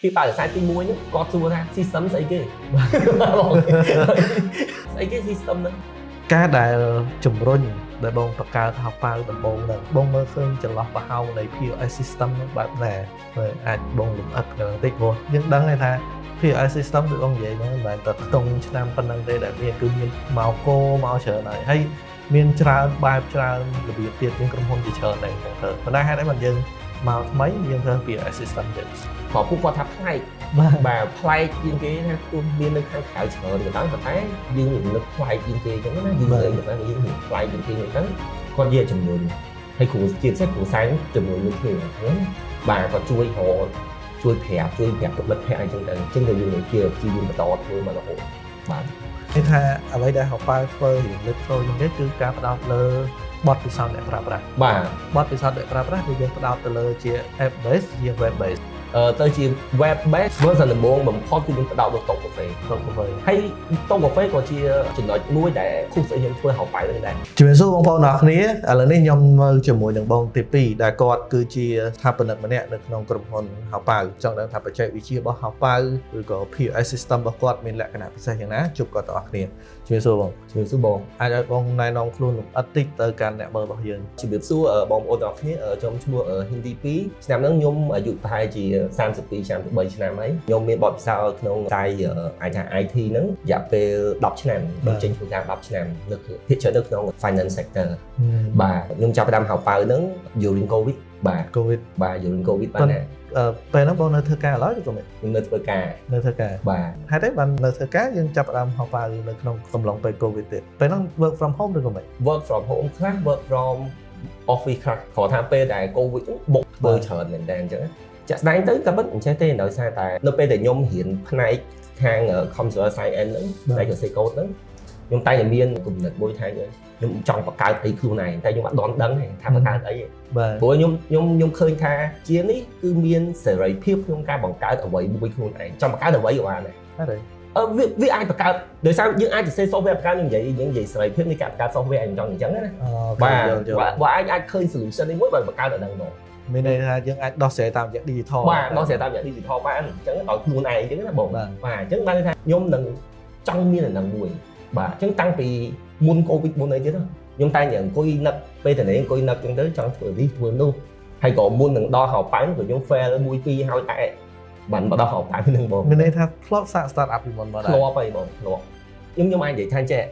ពីបដិសេធទី1ហ្នឹងគាត់សួរថា system ស្អីគេបងស្អីគេ system ហ្នឹង? ការដែលជំរុញដែលបងបង្កើតហៅប៉ៅដំបូងហ្នឹងបងមើលឃើញចន្លោះប្រហោងនៃ POS system ហ្នឹងបែបណាហើយអាចបងលម្អិតកន្លងតិចព្រោះយើងដឹងហើយថា POS system ដូចបងនិយាយហ្នឹងមិនមែនតែខ្ទង់ឆ្នាំប៉ុណ្ណឹងទេដែលមានគឺមានមកគោមកច្រើនហើយហើយមានច្រើនបែបច្រើនរបៀបទៀតមានក្រុមហ៊ុនជាច្រើនដែរហ្នឹងទៅប៉ុន្តែហេតុអីបានយើងមកថ្មីយើងធ្វើ POS system ទៀត? ព្រោះពួកគាត់ថាប្លែក បាទ បាទប្លែកជាងគេថាទោះមាននៅខាងក្រៅច្រើនក៏ដោយប៉ុន្តែយើងនឹកប្លែកជាងគេអញ្ចឹងណាយើងនិយាយទៅយើងនឹកប្លែកជាងគេអញ្ចឹងគាត់យកចំនួនហើយគ្រូជាពិសេសគ្រូសែងចំនួនមួយគ្នាអញ្ចឹងបាទគាត់ជួយរកជួយប្រាប់ជួយប្រាប់មិត្តភក្តិអីចឹងទៅអញ្ចឹងក៏យើងនឹងជាព្យាយាមបន្តធ្វើមករហូតបាទ។ គេថាអ្វីដែលហៅប៉ៅធ្វើរៀងលើកចូលជាងគេគឺការផ្ដោតលើបទពិសោធន៍អ្នកប្រើប្រាស់ បាទ។ បទពិសោធន៍អ្នកប្រើប្រាស់គឺយើងផ្ដោតទៅលើជា app base ជា web base? ទៅជា web base version ដំបូងបំផុតគឺយើងផ្ដោតលើតុកាហ្វេ តុកាហ្វេ។ ហើយតុកាហ្វេក៏ជាចំណុចមួយដែលគូស្អីខ្ញុំធ្វើហៅប៉ៅហ្នឹងដែរ។ ជំរាបសួរបងប្អូនទាំងអស់គ្នាឥឡូវនេះខ្ញុំមកជាមួយនឹងបងទី2ដែលគាត់គឺជាស្ថាបនិកម្នាក់នៅក្នុងក្រុមហ៊ុនហៅប៉ៅចង់ដឹងថាបច្ចេកវិទ្យារបស់ហៅប៉ៅឬក៏ POS system របស់គាត់មានលក្ខណៈពិសេសយ៉ាងណាជួបគាត់ទាំងអស់គ្នាជំរាបសួរបង។ ជំរាបសួរបង។ អាចឲ្យបងណែនាំខ្លួនលម្អិតតិចទៅកាន់អ្នកមើលរបស់យើង។ ជំរាបសួរបងប្អូនទាំងអស់គ្នាខ្ញុំឈ្មោះ Hindi 2ឆ្នាំហ្នឹងខ្ញុំអាយុប្រហែលជា32ឆ្នាំ33ឆ្នាំហើយខ្ញុំមានបទពិសោធន៍ក្នុងវិស័យអាចថា IT ហ្នឹងរយៈពេល10ឆ្នាំខ្ញុំចេញធ្វើការ10ឆ្នាំនៅភាគច្រើននៅក្នុង finance sector បាទខ្ញុំចាប់ផ្ដើមហៅប៉ៅហ្នឹង during COVID បាទ។ COVID? បាទ during COVID បាទណា។ ពេលហ្នឹងបងនៅធ្វើការឡើយឬក៏មិន? ខ្ញុំនៅធ្វើការ។ នៅធ្វើការ។ បាទ។ ហេតុអីបាននៅធ្វើការយើងចាប់ផ្ដើមហៅប៉ៅនៅក្នុងកំឡុងពេល COVID ទៀតពេលហ្នឹង work from home ឬក៏មិន? Work from home ខ្លះ work from office ខ្លះគ្រាន់ថាពេលដែល COVID ហ្នឹងបុកធ្វើច្រើនមែនតើអញ្ចឹងចាក់ស្ដែងទៅក៏មិនអញ្ចេះទេដោយសារតែនៅពេលដែលខ្ញុំរៀនផ្នែកខាង computer science ហ្នឹងផ្នែក សរសេរ code ហ្នឹងខ្ញុំតែងតែមានគំនិតមួយថាខ្ញុំចង់បង្កើតអីខ្លួនឯងតែខ្ញុំអត់ទាន់ដឹងទេថាបង្កើតអីទេ បាទ។ ព្រោះខ្ញុំឃើញថាជានេះគឺមានសេរីភាពក្នុងការបង្កើតអ្វីមួយខ្លួនឯងចង់បង្កើតអ្វីក៏បានដែរ។ ហេតុអី? អឺវាវាអាចបង្កើតដោយសារយើងអាចសរសេរ software បង្កើតខ្ញុំនិយាយយើងនិយាយសេរីភាពនៃការបង្កើត software អញ្ចឹងអញ្ចឹងណា អូ បាទ យល់យល់ បើបើអាចអាចឃើញ solution នេះមួយបើបង្កើតដល់ហ្នឹងមក មានន័យថាយើងអាចដោះស្រាយតាមរយៈ digital? បាទដោះស្រាយតាមរយៈ digital បានអញ្ចឹងដោយខ្លួនឯងអញ្ចឹងណាបង។ បាទ។ បាទអញ្ចឹងបានន័យថាខ្ញុំនឹងចង់មានអាហ្នឹងមួយបាទអញ្ចឹងតាំងពីមុន COVID មុនអីទៀតខ្ញុំតែងតែអង្គុយនឹកពេលតនេះអង្គុយនឹកអញ្ចឹងទៅចង់ធ្វើនេះធ្វើនោះហើយក៏មុននឹងដល់ហៅប៉ៅក៏ខ្ញុំ fail មួយពីរហើយតែបានមកដល់ហៅប៉ៅហ្នឹងបង។ មានន័យថាធ្លាប់សាក start up ពីមុនមកដែរ? ធ្លាប់ហើយបងធ្លាប់ខ្ញុំអាចនិយាយថាចេះ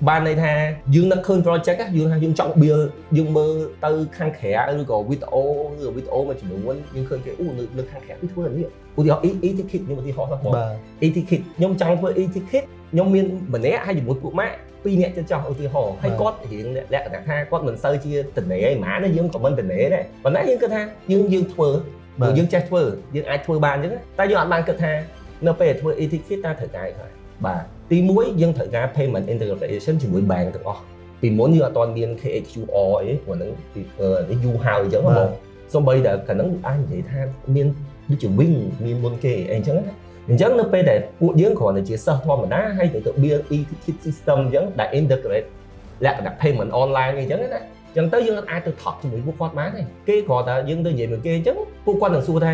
បានន័យថាយើងនឹកឃើញ project ណាយើងថាយើងចង់ build យើងមើលទៅខាងក្រៅឬក៏វីដេអូឬក៏វីដេអូមួយចំនួនយើងឃើញគេអូនៅខាងក្រៅគេធ្វើអានេះឧទាហរណ៍ e-ticket ខ្ញុំឧទាហរណ៍ណាបង បាទ។ e-ticket ខ្ញុំចង់ធ្វើ e-ticket ខ្ញុំមានម្នាក់ហើយជាមួយពួកម៉ាក់ពីរនាក់ចិត្តចោះឧទាហរណ៍ហើយគាត់រៀងលក្ខណៈថាគាត់មិនសូវជាតនេឯហ្មងណាយើងក៏មិនតនេដែរប៉ុន្តែយើងគិតថាយើងធ្វើ បាទ។ យើងចេះធ្វើយើងអាចធ្វើបានអញ្ចឹងតែយើងអត់បានគិតថានៅពេលធ្វើ e-ticket តើត្រូវការអីខ្លះបាទទី1យើងត្រូវការ payment integration ជាមួយ bank ទាំងអស់ពីមុនយើងអត់ទាន់មាន KHQR អីព្រោះហ្នឹងពីនេះយូរហើយអញ្ចឹងបងសូម្បីតែកាលហ្នឹងអាចនិយាយថាមានដូចជា Wing មានមុនគេអីអញ្ចឹងណាអញ្ចឹងនៅពេលដែលពួកយើងគ្រាន់តែជាសិស្សធម្មតាហើយទៅ build e-ticket system អញ្ចឹងដែល integrate លក្ខណៈ payment online អីចឹងណាអញ្ចឹងទៅយើងអាចទៅ talk ជាមួយពួកគាត់បានទេគេគ្រាន់តែយើងទៅនិយាយមួយគេអញ្ចឹងពួកគាត់នឹងសួរថា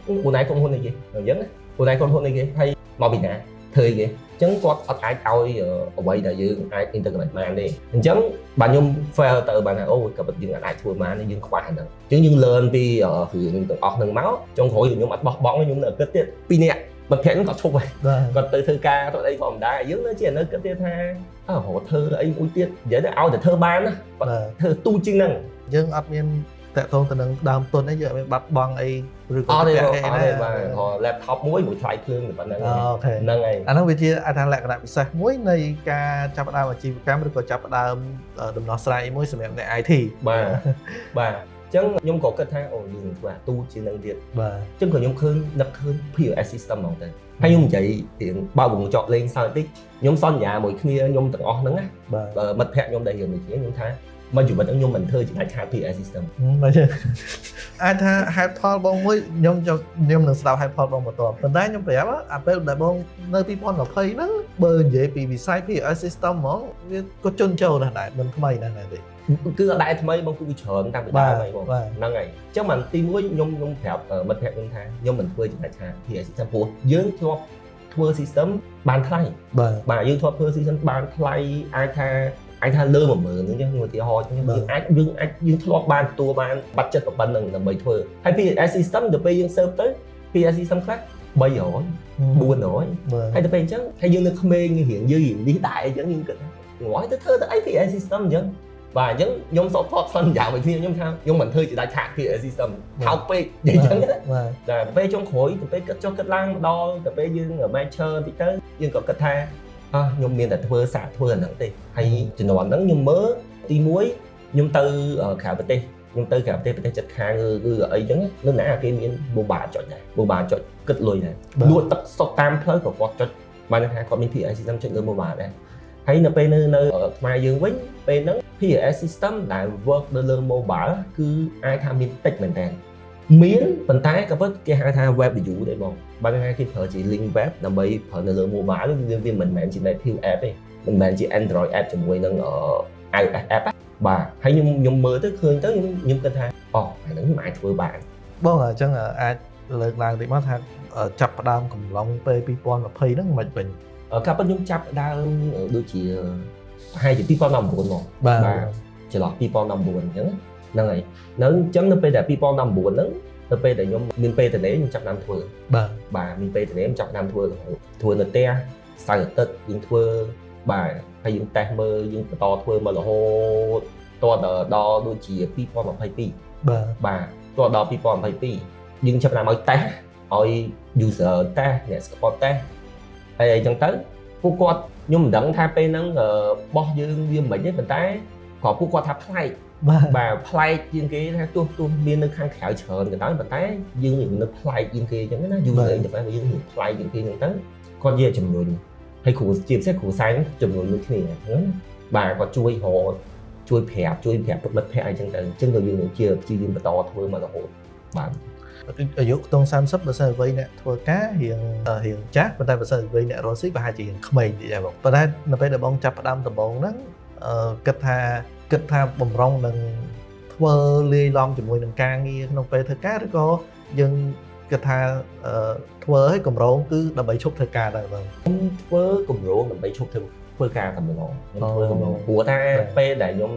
ខ្លួនឯងក្រុមហ៊ុនអីគេអញ្ចឹងណាខ្លួនឯងក្រុមហ៊ុនអីគេហើយមកពីណាធ្វើអីគេអញ្ចឹងគាត់អត់អាចឲ្យអ្វីដែលយើងអាច integrate បានទេអញ្ចឹងបាទខ្ញុំ fail ទៅបានថាអូក៏ពិតយើងអាចធ្វើបានយើងខ្វះហ្នឹងអញ្ចឹងយើង learn ពីរឿងទាំងអស់ហ្នឹងមកចុងក្រោយខ្ញុំអត់បោះបង់ខ្ញុំនៅគិតទៀតពីរនាក់មិត្តភក្តិហ្នឹងគាត់ឈប់ហើយ បាទ។ គាត់ទៅធ្វើការទៅអីធម្មតាយើងនៅជានៅគិតទៀតថាអើរកធ្វើអីមួយទៀតនិយាយទៅឲ្យតែធ្វើបានណា បាទ។ ធ្វើទូជាងហ្នឹង។ យើងអត់មានតាក់ទងទៅនឹងដើមទុនអីយើងអត់មានបាត់បង់អីឬក៏ អត់ទេ ពាក់ អត់ អីណា ទេបាទគ្រាន់ laptop មួយមួយថ្លៃភ្លើងតែប៉ុណ្្នឹង OK ហ្នឹងហើយ។ អាហ្នឹងវាជាអត្ថលក្ខណៈពិសេសមួយនៃការចាប់ផ្ដើមអាជីវកម្មឬក៏ចាប់ផ្ដើមដំណោះស្រាយមួយសម្រាប់អ្នក IT។ បាទបាទអញ្ចឹងខ្ញុំក៏គិតថាអូយើងធ្វើអាទូជាងហ្នឹងទៀត បាទ។ អញ្ចឹងក៏ខ្ញុំឃើញនឹកឃើញ POS system ហ្មងទៅហើយខ្ញុំនិយាយរៀងបើវងចកលេងសើចតិចខ្ញុំសន្យាមួយគ្នាខ្ញុំទាំងអស់ហ្នឹងណា បាទ។ មិត្តភក្តិខ្ញុំដែលរៀនមួយគ្នាខ្ញុំថា មកជីវិតហ្នឹងខ្ញុំមិនធ្វើជាដាច់ខាត POS system។ មកអាចថាហេតុផលបងមួយខ្ញុំខ្ញុំនឹងស្ដាប់ហេតុផលបងបន្តប៉ុន្តែខ្ញុំប្រាប់អាពេលដែលបងនៅ2020ហ្នឹងបើនិយាយពីវិស័យ POS system ហ្មងវាក៏ជន់ចូលណាស់ដែរមិនថ្មីណាស់ដែរទេ។ គឺអត់ដែរថ្មីបងគឺវាច្រើនតាំងពីដើមហើយបងហ្នឹងហើយអញ្ចឹងបានទី1ខ្ញុំខ្ញុំប្រាប់មិត្តភក្តិខ្ញុំថាខ្ញុំមិនធ្វើជាដាច់ខាត POS system ព្រោះយើងធ្លាប់ធ្វើ system បានថ្លៃ បាទ បាទយើងធ្លាប់ធ្វើ system បានថ្លៃអាចថាលើ10000ហ្នឹងចឹងឧទាហរណ៍ចឹងយើងអាចយើងធ្លាប់បានទទួលបានបាត់ចិត្តប៉ុណ្្នឹងដើម្បីធ្វើហើយ POS system ទៅពេលយើង serve ទៅ POS system ខ្លះ300 400ហើយទៅពេលអញ្ចឹងហើយយើងនៅក្មេងរៀងយើងរៀងនេះដែរអញ្ចឹងយើងគិតងល់ទៅធ្វើទៅអី POS system អញ្ចឹងបាទអញ្ចឹងខ្ញុំសតថតសន្យាមួយគ្នាខ្ញុំថាខ្ញុំមិនធ្វើជាដាច់ខាត POS system ថោកពេកនិយាយអញ្ចឹងណា បាទ តែពេលចុងក្រោយទៅពេលគិតចុះគិតឡើងមកដល់ទៅពេលយើង mature តិចទៅយើងក៏គិតថាអ่ะខ្ញុំមានតែធ្វើសាកធ្វើអាហ្នឹងទេហើយជំនាន់ហ្នឹងខ្ញុំមើលទី1ខ្ញុំទៅក្រៅប្រទេសខ្ញុំទៅក្រៅប្រទេសប្រទេសជិតខាងគឺអីចឹងនៅណាគេមាន mobile ចុចដែរ mobile ចុចគិតលុយដែរលក់ទឹកសុទ្ធតាមផ្លូវក៏គាត់ចុចបានថាគាត់មាន POS system ចុចលើ mobile ដែរហើយនៅពេលនៅនៅខ្មែរយើងវិញពេលហ្នឹង POS system ដែល work នៅលើ mobile គឺអាចថាមានតិចមែនតើមានប៉ុន្តែក៏ពិតគេហៅថា web view ដែរបងបានថាគេប្រើជា link web ដើម្បីប្រើនៅលើ mobile វាមិនមែនជា native app ទេមិនមែនជា Android app ជាមួយនឹង iOS app បាទហើយខ្ញុំខ្ញុំមើលទៅឃើញទៅខ្ញុំខ្ញុំគិតថាអូអាហ្នឹងខ្ញុំអាចធ្វើបាន។ បងអញ្ចឹងអាចលើកឡើងតិចមកថាចាប់ផ្ដើមកំឡុងពេល2020ហ្នឹងមិនវិញ? កាលពិតខ្ញុំចាប់ដើមដូចជាប្រហែលជា2019មក បាទ បាទចន្លោះ2019អញ្ចឹងហ្នឹងហើយនៅអញ្ចឹងនៅពេលដែល2019ហ្នឹងនៅពេលដែលខ្ញុំមានពេលតនេខ្ញុំចាប់ដើមធ្វើ បាទ បាទមានពេលតនេខ្ញុំចាប់ដើមធ្វើរហូតធ្វើនៅផ្ទះសៅរ៍អាទិត្យយើងធ្វើបាទហើយយើងតេស្តមើលយើងបន្តធ្វើមករហូតតដល់ដូចជា2022 បាទ បាទតដល់2022យើងចាប់ផ្ដើមឲ្យតេស្តឲ្យ user តេស្តអ្នកស្គាល់តេស្តហើយអីចឹងទៅពួកគាត់ខ្ញុំមិនដឹងថាពេលហ្នឹងបោះយើងវាមិនទេប៉ុន្តែក៏ពួកគាត់ថាប្លែក បាទ បាទប្លែកជាងគេថាទោះទោះមាននៅខាងក្រៅច្រើនក៏ដោយប៉ុន្តែយើងនៅប្លែកជាងគេអញ្ចឹងណា user interface របស់យើងនឹងប្លែកជាងគេអញ្ចឹងទៅគាត់និយាយជំរុញហើយគ្រូជាពិសេសគ្រូសាយជំរុញមួយគ្នាអញ្ចឹងណាបាទគាត់ជួយរកជួយប្រាប់ជួយប្រាប់មិត្តភ័ក្តិអីចឹងទៅអញ្ចឹងក៏យើងនឹងជាព្យាយាមបន្តធ្វើមករហូតបាទ។ អាយុខ្ទង់30បើសិនវ័យអ្នកធ្វើការរៀងរៀងចាស់ប៉ុន្តែបើសិនវ័យអ្នករស់ស៊ីប្រហែលជារៀងក្មេងតិចដែរបងប៉ុន្តែនៅពេលដែលបងចាប់ផ្ដើមដំបូងហ្នឹងអឺគិតថាគិតថាបំរុងនឹងធ្វើលាយឡំជាមួយនឹងការងារក្នុងពេលធ្វើការឬក៏យើងគិតថាធ្វើឲ្យកម្រងគឺដើម្បីឈប់ធ្វើការដែរបង? ខ្ញុំធ្វើកម្រងដើម្បីឈប់ធ្វើធ្វើការតែម្ដងខ្ញុំធ្វើកម្រងព្រោះថាពេលដែលខ្ញុំ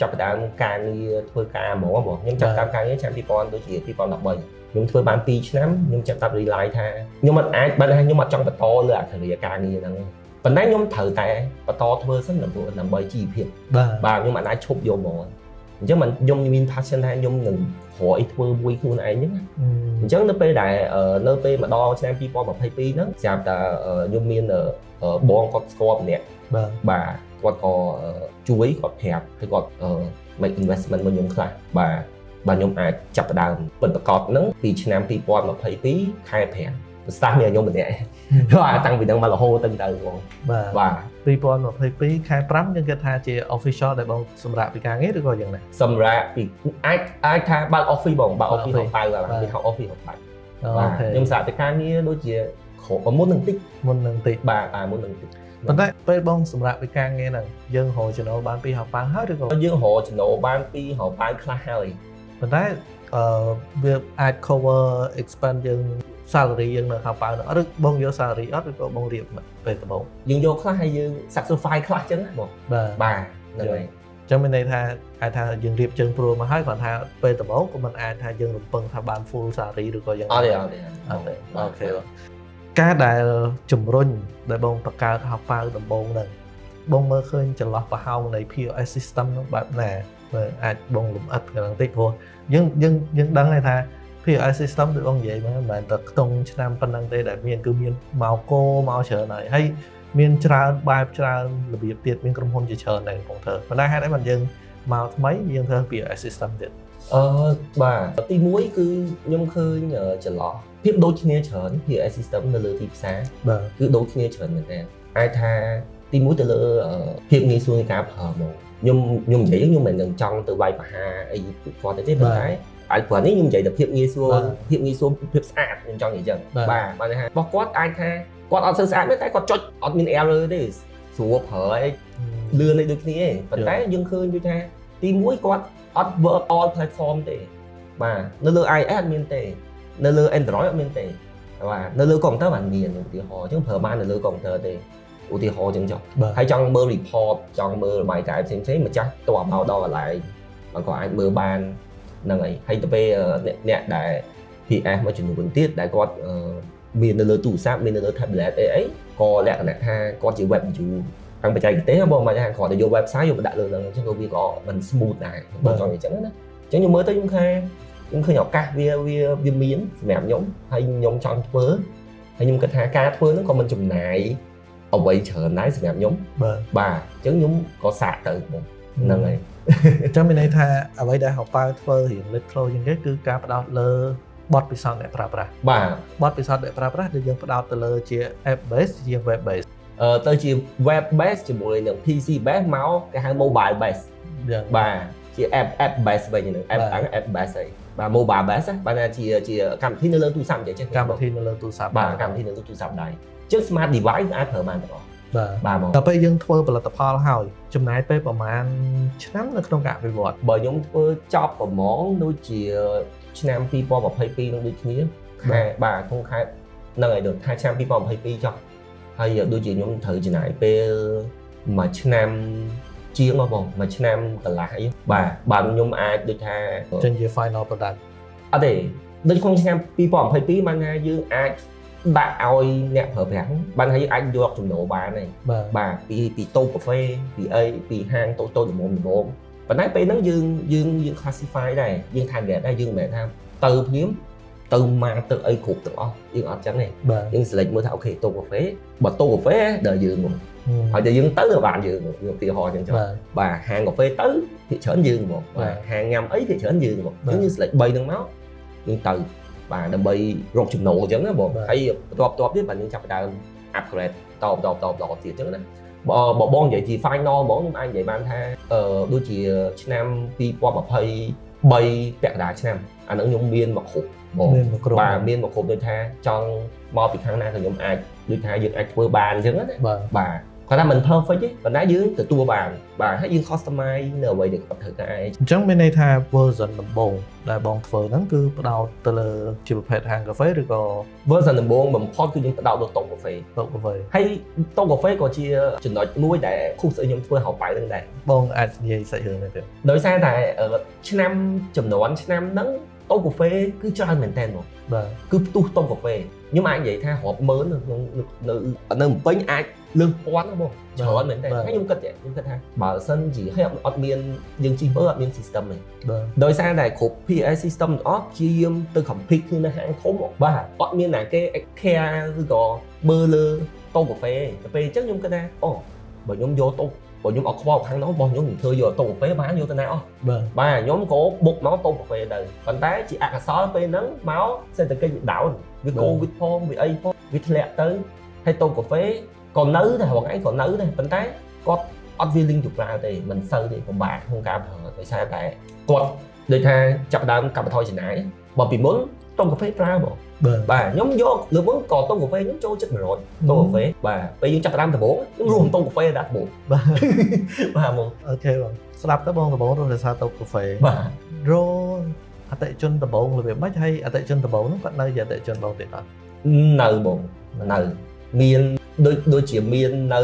ចាប់ផ្ដើមការងារធ្វើការហ្មងបងខ្ញុំចាប់ផ្ដើមការងារឆ្នាំ2000ដូចជា2013ខ្ញុំធ្វើបាន2ឆ្នាំខ្ញុំចាប់តាម realize ថាខ្ញុំអត់អាចបានថាខ្ញុំអត់ចង់បន្តលើអា career ការងារហ្នឹងទេប៉ុន្តែខ្ញុំត្រូវតែបន្តធ្វើសិនដើម្បីដើម្បីជីវភាព បាទ បាទខ្ញុំអាចឈប់យកហ្មងអញ្ចឹងមិនខ្ញុំមាន passion ថាខ្ញុំនឹងរកអីធ្វើមួយខ្លួនឯងអញ្ចឹងណាអញ្ចឹងនៅពេលដែលនៅពេលមកដល់ឆ្នាំ2022ហ្នឹងស្រាប់តែខ្ញុំមានបងគាត់ស្គាល់ម្នាក់ បាទ បាទគាត់ក៏ជួយគាត់ប្រាប់ហើយគាត់ make investment មកខ្ញុំខ្លះបាទបាទខ្ញុំអាចចាប់ផ្ដើមពិតប្រាកដហ្នឹងពីឆ្នាំ2022ខែ5ស្តាស់មានខ្ញុំម្នាក់បាទតាំងពីហ្នឹងមករហូតទៅទៅបង បាទ បាទ 2022ខែ5យើងគិតថាជា official ដែលបងសម្រាប់ពីការងារឬក៏យ៉ាងណា? សម្រាប់ពីអាចអាចថាបើក office បងបើក office ហៅប៉ៅបាទមានហៅ office ហៅប៉ៅ អូ បាទ ខេ ខ្ញុំសម្រាប់ពីការងារដូចជាគ្រប់មុននឹងតិច មុននឹងតិច បាទបាទមុននឹងតិច។ ប៉ុន្តែពេលបងសម្រាប់ពីការងារហ្នឹងយើងរកចំណូលបានពីហៅប៉ៅហើយឬក៏ យើងរកចំណូលបានពីហៅប៉ៅខ្លះហើយ។ ប៉ុន្តែអឺវាអាច cover expense យើង salary យើងនៅហៅប៉ៅហ្នឹងឬបងយក salary អត់ឬក៏បងរៀបពេលដំបូង? យើងយកខ្លះហើយយើង sacrifice ខ្លះចឹងណាបង បាទ បាទហ្នឹងហើយ ចឹងមានន័យថាអាចថាយើងរៀបជើងព្រួលមកហើយគ្រាន់ថាពេលដំបូងក៏មិនអាចថាយើងរំពឹងថាបាន full salary ឬក៏យ៉ាង អត់ទេអត់ទេ អត់ទេ OK បងការដែលជំរុញដែលបងបង្កើតហៅប៉ៅដំបូងហ្នឹងបងមើលឃើញចន្លោះប្រហោងនៃ POS system ហ្នឹងបែបណាបើអាចបងលម្អិតកន្លងតិចព្រោះយើងយើងយើងដឹងហើយថា POS system ដូចបងនិយាយមកមិនមែនតែខ្ទង់ឆ្នាំប៉ុណ្ណឹងទេដែលមានគឺមានមកគោមកច្រើនហើយហើយមានច្រើនបែបច្រើនរបៀបទៀតមានក្រុមហ៊ុនជាច្រើនដែលកំពុងធ្វើប៉ុន្តែហេតុអីបានយើងមកថ្មីយើងធ្វើ POS system ទៀត? អឺបាទទី1គឺខ្ញុំឃើញចន្លោះភាពដូចគ្នាច្រើន POS system នៅលើទីផ្សារ បាទ គឺដូចគ្នាច្រើនមែនតើអាចថាទី1ទៅលើភាពងាយស្រួលនៃការប្រើមក ខ្ញុំខ្ញុំនិយាយខ្ញុំមិននឹងចង់ទៅវាយប្រហារអីពួកគាត់ទេទេប៉ុន្តែអាចព្រោះនេះខ្ញុំនិយាយតែភាពងាយស្រួលភាពងាយស្រួលភាពស្អាតខ្ញុំចង់និយាយចឹងបាទបានថារបស់គាត់អាចថាគាត់អត់សូវស្អាតទេតែគាត់ចុចអត់មាន error ទេស្រួលប្រើអីលឿនអីដូចគ្នាទេប៉ុន្តែយើងឃើញដូចថាទី1គាត់អត់ work all platform ទេបាទនៅលើ iOS អត់មានទេនៅលើ Android អត់មានទេបាទនៅលើកុំព្យូទ័របានមានឧទាហរណ៍អញ្ចឹងប្រើបាននៅលើកុំព្យូទ័រទេឧទាហរណ៍អញ្ចឹងចុះហើយចង់មើល report ចង់មើលរបាយការណ៍ផ្សេងៗម្ចាស់តបមកដល់កន្លែងបានក៏អាចមើលបានហ្នឹងហើយហើយទៅពេលអ្នកដែល PS មួយចំនួនទៀតដែលគាត់មាននៅលើទូរស័ព្ទមាននៅលើ tablet អីអីក៏លក្ខណៈថាគាត់ជា web view ខាងបច្ចេកទេសបងមកថាគ្រាន់តែយក website យកមកដាក់លើហ្នឹងអញ្ចឹងក៏វាក៏មិន smooth ដែរបងចង់និយាយអញ្ចឹងណាអញ្ចឹងខ្ញុំមើលទៅខ្ញុំថាខ្ញុំឃើញឱកាសវាវាវាមានសម្រាប់ខ្ញុំហើយខ្ញុំចង់ធ្វើហើយខ្ញុំគិតថាការធ្វើហ្នឹងក៏មិនចំណាយអ្វីច្រើនដែរសម្រាប់ខ្ញុំ បាទ បាទអញ្ចឹងខ្ញុំក៏សាកទៅបងហ្នឹងហើយ អញ្ចឹងមានន័យថាអ្វីដែលហៅប៉ៅធ្វើរៀងលេចធ្លោជាងគេគឺការផ្ដោតលើបទពិសោធន៍អ្នកប្រើប្រាស់ បាទ បទពិសោធន៍អ្នកប្រើប្រាស់ដែលយើងផ្ដោតទៅលើជា app base ជាង web base ទៅជា web base ជាមួយនឹង PC base មកគេហៅ mobile base យ៉ាង បាទជា app base វិញហ្នឹង app app base អីបាទ mobile base បាទជាជាកម្មវិធីនៅលើទូរស័ព្ទអញ្ចឹង កម្មវិធីនៅលើទូរស័ព្ទ បាទកម្មវិធីនៅលើទូរស័ព្ទដែរអញ្ចឹង smart device អាចប្រើបានទាំងអស់ បាទ បាទមក ដល់ពេលយើងធ្វើផលិតផលហើយចំណាយពេលប្រហែលឆ្នាំនៅក្នុងការអភិវឌ្ឍ បើខ្ញុំធ្វើចប់ប្រម៉ងដូចជាឆ្នាំ2022នឹងដូចគ្នាខែបាទក្នុងខែហ្នឹងហើយដូចថាឆ្នាំ2022ចុះហើយដូចជាខ្ញុំត្រូវចំណាយពេលមួយឆ្នាំជាងហ៎បងមួយឆ្នាំកន្លះអីបាទបាទខ្ញុំអាចដូចថា ចេញជា final product អត់ទេដូចក្នុងឆ្នាំ2022បានថាយើងអាចដាក់ឲ្យអ្នកប្រើប្រាស់បានថាយើងអាចយកចំណូលបានហើយ បាទ បាទពីពីតូបកាហ្វេពីអីពីហាងតូចតូចល្មមល្មមប៉ុន្តែពេលហ្នឹងយើងយើងយើង classify ដែរយើង target ដែរយើងមិនមែនថាទៅភ្លាមទៅមកទឹកអីគ្រប់ទាំងអស់យើងអត់ចឹងទេ បាទ យើង select មើលថា okay តូបកាហ្វេបើតូបកាហ្វេដល់យើងមកហើយតែយើងទៅបានយើងយើងឧទាហរណ៍ចឹងចុះ បាទ បាទហាងកាហ្វេទៅភាគច្រើនយើងហ្មងបាទហាងញ៉ាំអីភាគច្រើនយើងហ្មងអញ្ចឹងយើង select 3ហ្នឹងមកយើងទៅបាទដើម្បីរកចំណូលអញ្ចឹងណាបងហើយបន្ទាប់បន្ទាប់ទៀតបាទយើងចាប់ផ្ដើម upgrade តបតបតបតទៀតអញ្ចឹងណាបើបើបងនិយាយជា final ហ្មងខ្ញុំអាចនិយាយបានថាអឺដូចជាឆ្នាំ2023ពាក់កណ្ដាលឆ្នាំអាហ្នឹងខ្ញុំមានមកគ្រប់បង មានមកគ្រប់ បាទមានមកគ្រប់ដូចថាចង់មកពីខាងណាក៏ខ្ញុំអាចដូចថាយើងអាចធ្វើបានអញ្ចឹងណា បាទ បាទគាត់ថាមិន perfect ទេប៉ុន្តែយើងទទួលបានបាទហើយយើង customize នៅអ្វីដែលគាត់ត្រូវការ អញ្ចឹងមានន័យថា version ដំបូងដែលបងធ្វើហ្នឹងគឺផ្ដោតទៅលើជាប្រភេទហាងកាហ្វេឬក៏ version ដំបូងបំផុតគឺយើងផ្ដោតលើតូបកាហ្វេ តូបកាហ្វេ ហើយតូបកាហ្វេក៏ជាចំណុចមួយដែលគូសឲ្យខ្ញុំធ្វើហៅប៉ៅហ្នឹងដែរ បងអាចនិយាយសាច់រឿងនេះទៀត ដោយសារតែឆ្នាំចំនួនឆ្នាំហ្នឹងតូបកាហ្វេគឺច្រើនមែនតើហ្មង បាទ គឺផ្ទុះតូបកាហ្វេខ្ញុំអាចនិយាយថារាប់ម៉ឺននៅក្នុងនៅនៅភ្នំពេញអាចលើសពាន់ណាបងច្រើនមែនតើហើយខ្ញុំគិតខ្ញុំគិតថាបើសិនជាហើយអត់មានយើងជិះមើលអត់មាន system ទេ បាទ ដោយសារតែគ្រប់ POS system ទាំងអស់ព្យាយាមទៅ compete គ្នានៅហាងធំបាទអត់មានណាគេ care ឬក៏មើលលើតូបកាហ្វេទៅពេលអញ្ចឹងខ្ញុំគិតថាអូបើខ្ញុំយកតូបបើខ្ញុំអត់ខ្វល់ខាងនោះរបស់ខ្ញុំខ្ញុំធ្វើយកតូបកាហ្វេបានយកទៅណាអស់ បាទ បាទខ្ញុំក៏បុកមកតូបកាហ្វេទៅប៉ុន្តែជាអកុសលពេលហ្នឹងមកសេដ្ឋកិច្ចវា down វា covid ផងវាអីផងវាធ្លាក់ទៅហើយតូបកាហ្វេក៏នៅដែររងឯងក៏នៅដែរប៉ុន្តែគាត់អត់ willing to ប្រើទេមិនសូវទេពិបាកក្នុងការប្រើដោយសារតែគាត់ដូចថាចាប់ដើមកាត់បន្ថយចំណាយបើពីមុនតូបកាហ្វេប្រើបង បាទ បាទខ្ញុំយកលើមុនក៏តូបកាហ្វេខ្ញុំចូលចិត្ត100តូបកាហ្វេបាទពេលយើងចាប់ដើមដំបូងខ្ញុំរួមតូបកាហ្វេដាក់ដំបូង បាទ បាទមក okay បងស្ដាប់ទៅបងដំបូងរស់ដោយសារតូបកាហ្វេ បាទ រអតិជនដំបូងរបៀបម៉េចហើយអតិជនដំបូងហ្នឹងគាត់នៅជាអតិជនបងទៀតអត់ នៅបងនៅមានដូចដូចជាមាននៅ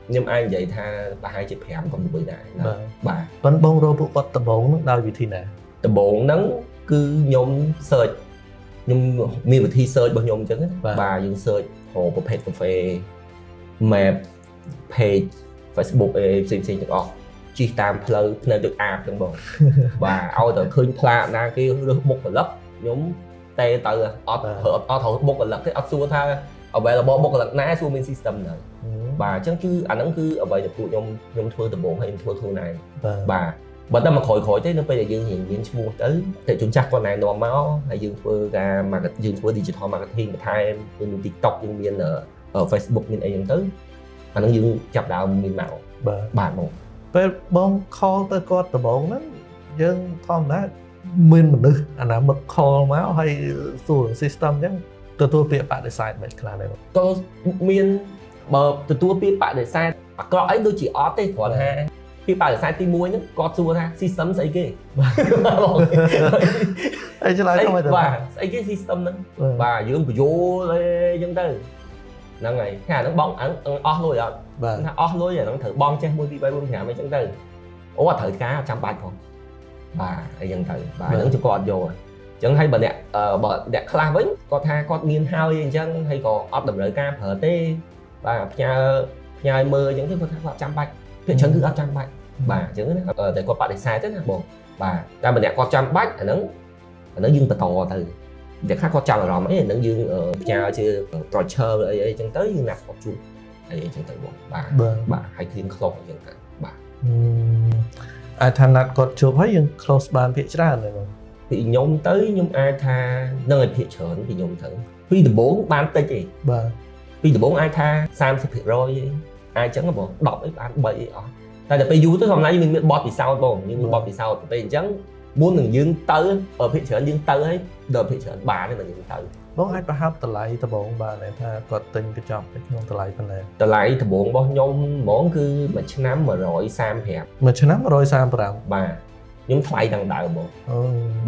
ខ្ញុំអាចនិយាយថាប្រហែលជា5 6ដែរ បាទ បាទ ប៉ុន្តែបងរកពួកគាត់ដំបូងហ្នឹងដោយវិធីណា ដំបូងហ្នឹងគឺខ្ញុំ search ខ្ញុំមានវិធី search របស់ខ្ញុំអញ្ចឹងណាបាទយើង search រកប្រភេទកាហ្វេ map page Facebook អីផ្សេងផ្សេងទាំងអស់ជិះតាមផ្លូវភ្នែកដូចអាបអញ្ចឹងបង បាទឲ្យតែឃើញផ្លាកណាគេរើសបុគ្គលិកខ្ញុំតែទៅអត់ប្រើអត់ត្រូវបុគ្គលិកទេអត់សួរថា available បុគ្គលិកណាសួរមាន system នៅបាទអញ្ចឹងគឺអាហ្នឹងគឺអ្វីដែលពួកខ្ញុំខ្ញុំធ្វើដំបូងហើយខ្ញុំធ្វើខ្លួនឯង បាទ បាទបើតែមកក្រោយក្រោយទេនៅពេលដែលយើងរៀងមានឈ្មោះទៅតែជនចាស់គាត់ណែនាំមកហើយយើងធ្វើការ market យើងធ្វើ digital marketing បន្ថែមយើងមាន TikTok យើងមាន Facebook មានអីចឹងទៅអាហ្នឹងយើងចាប់ដើមមានមក បាទ បាទមក ពេលបង call ទៅគាត់ដំបូងហ្នឹងយើងធម្មតាមានមនុស្សអនាមិក call មកហើយសួរ system អញ្ចឹងទទួលពាក្យបដិសេធមិនខ្លះដែរបង ក៏មានបើទទួលពាក្យបដិសេធអាក្រក់អីដូចជាអត់ទេគ្រាន់ថាពាក្យបដិសេធទី1ហ្នឹងគាត់សួរថា system ស្អីគេបង ហើយឆ្លើយថាម៉េចទៅ បាទស្អីគេ system ហ្នឹងបាទយើងបញ្យល់អីអញ្ចឹងទៅហ្នឹងហើយថាអាហ្នឹងបងអស់លុយអត់ បាទ ថាអស់លុយអាហ្នឹងត្រូវបងចេះ1 2 3 4 5អីចឹងទៅអូអត់ត្រូវការចាំបាច់ផងបាទអីចឹងទៅបាទហ្នឹងគឺគាត់អត់យកអញ្ចឹងហើយបើអ្នកបើអ្នកខ្លះវិញគាត់ថាគាត់មានហើយអញ្ចឹងហើយក៏អត់តម្រូវការប្រើទេបាទផ្ញើផ្ញើមើលអញ្ចឹងទៅគាត់ថាគាត់ចាំបាច់ភាគច្រើនគឺអត់ចាំបាច់បាទអញ្ចឹងណាតែគាត់បដិសេធទៅណាបងបាទតែបើអ្នកគាត់ចាំបាច់អាហ្នឹងអាហ្នឹងយើងបន្តទៅអ្នកខ្លះគាត់ចាំអារម្មណ៍អីអាហ្នឹងយើងផ្ញើជា brochure អីអីចឹងទៅយើងណាត់គាត់ជួបអីអញ្ចឹងទៅបងបាទ បាទ បាទហើយ clean close អញ្ចឹងទៅបាទ អាចថាណាត់គាត់ជួបហើយយើង close បានភាគច្រើនទេបង ពីខ្ញុំទៅខ្ញុំអាចថានឹងឲ្យភាគច្រើនពីខ្ញុំទៅពីដំបូងបានតិចទេ បាទ ពីដំបូងអាចថា30%អីអាចចឹងបង10អីបាន3អីអស់តែដល់ពេលយូរទៅធម្មតាយើងមានបទពិសោធន៍បងយើងមានបទពិសោធន៍ទៅពេលអញ្ចឹងមុននឹងយើងទៅបើភាគច្រើនយើងទៅហើយដល់ភាគច្រើនបានទេបើយើងទៅ បងអាចប្រហាប់តម្លៃដំបូងបានទេថាគាត់ទិញកញ្ចប់នៅក្នុងតម្លៃប៉ុណ្ណា តម្លៃដំបូងរបស់ខ្ញុំហ្មងគឺមួយឆ្នាំ135 មួយឆ្នាំ135 បាទខ្ញុំថ្លៃតាំងដើមហ្មង អូ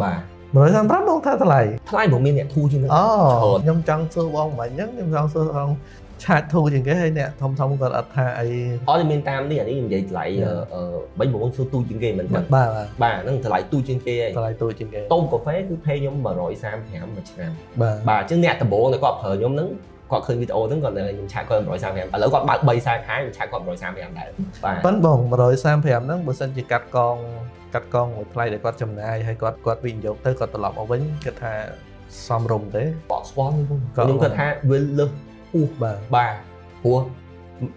បាទ 135បងថាថ្លៃ ថ្លៃព្រោះមានអ្នកធូរជាងនឹង អូ ច្រើន ខ្ញុំចង់សួរបងមិញអញ្ចឹងខ្ញុំចង់សួរបងឆាចធូរជាងគេហើយអ្នកធំធំគាត់អត់ថាអី អត់ទេមានតាមនេះអានេះខ្ញុំនិយាយថ្លៃអឺបីបងសួរទូជាងគេមិនដឹង បាទបាទ បាទហ្នឹងថ្លៃទូជាងគេហើយ តម្លៃទូជាងគេ តូបកាហ្វេគឺ pay ខ្ញុំ135មួយឆ្នាំ បាទ បាទអញ្ចឹងអ្នកដំបូងដែលគាត់ប្រើខ្ញុំហ្នឹងគាត់ឃើញវីដេអូហ្នឹងគាត់នៅខ្ញុំឆាតគាត់135ឥឡូវគាត់បើក3សាខាខ្ញុំឆាតគាត់135ដែរបាទ ប៉ុន្តែបង135ហ្នឹងបើសិនជាកាត់កងកាត់កងមួយថ្លៃដែលគាត់ចំណាយហើយគាត់គាត់វិនិយោគទៅគាត់ត្រឡប់មកវិញគាត់ថាសមរម្យទេ គាត់ខ្វល់ទេបង គាត់ ខ្ញុំគាត់ថាវាលើសហួស បាទ បាទព្រោះ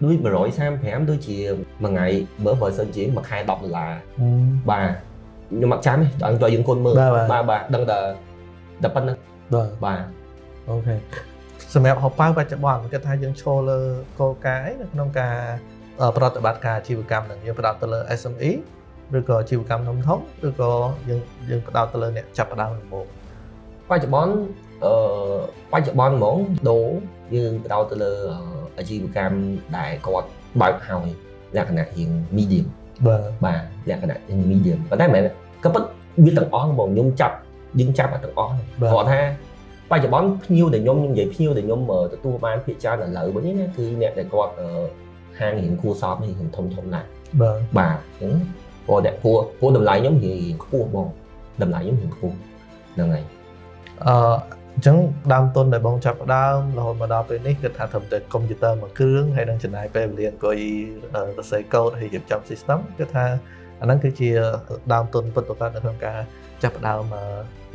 ដូច135ដូចជាមួយថ្ងៃមើលបើសិនជាមួយខែ10ដុល្លារបាទខ្ញុំអត់ចាំទេដល់តើយើងគុណមើល បាទបាទ បាទបាទដឹងតែតែប៉ុណ្្នឹង បាទ បាទ OK សម្រាប់ហោប៉ៅបច្ចុប្បន្នគាត់ថាយើងឈរលើគោលការណ៍អីនៅក្នុងការប្រតិបត្តិការអាជីវកម្មហ្នឹងយើងផ្ដោតទៅលើ SME ឬក៏អាជីវកម្មធំធំឬក៏យើងយើងផ្ដោតទៅលើអ្នកចាប់ផ្ដើមដំបូង បច្ចុប្បន្នអឺបច្ចុប្បន្នហ្មងដូរយើងផ្ដោតទៅលើអាជីវកម្មដែលគាត់បើកហើយលក្ខណៈរៀង medium បាទ បាទលក្ខណៈរៀង medium ប៉ុន្តែមិនមែនក៏ពិតវាទាំងអស់ហ្មងខ្ញុំចាប់យើងចាប់អាទាំងអស់ បាទ គាត់ថាបច្ចុប្បន្នភ្ញៀវដែលខ្ញុំខ្ញុំនិយាយភ្ញៀវដែលខ្ញុំទទួលបានភាគច្រើនឥឡូវវិញណាគឺអ្នកដែលគាត់ហាងរៀងគួរសមនេះរៀងធំធំណាស់ បាទ បាទអញ្ចឹងព្រោះអ្នកព្រោះព្រោះតម្លៃខ្ញុំរៀងខ្ពស់បងតម្លៃខ្ញុំរៀងខ្ពស់ហ្នឹងហើយ អឺអញ្ចឹងដើមទុនដែលបងចាប់ផ្ដើមរហូតមកដល់ពេលនេះគឺថាត្រឹមតែកុំព្យូទ័រមួយគ្រឿងហើយនឹងចំណាយពេលវេលាអង្គុយសរសេរកូដហើយរៀបចំ system គឺថាអាហ្នឹងគឺជាដើមទុនពិតប្រាកដនៅក្នុងការចាប់ផ្ដើម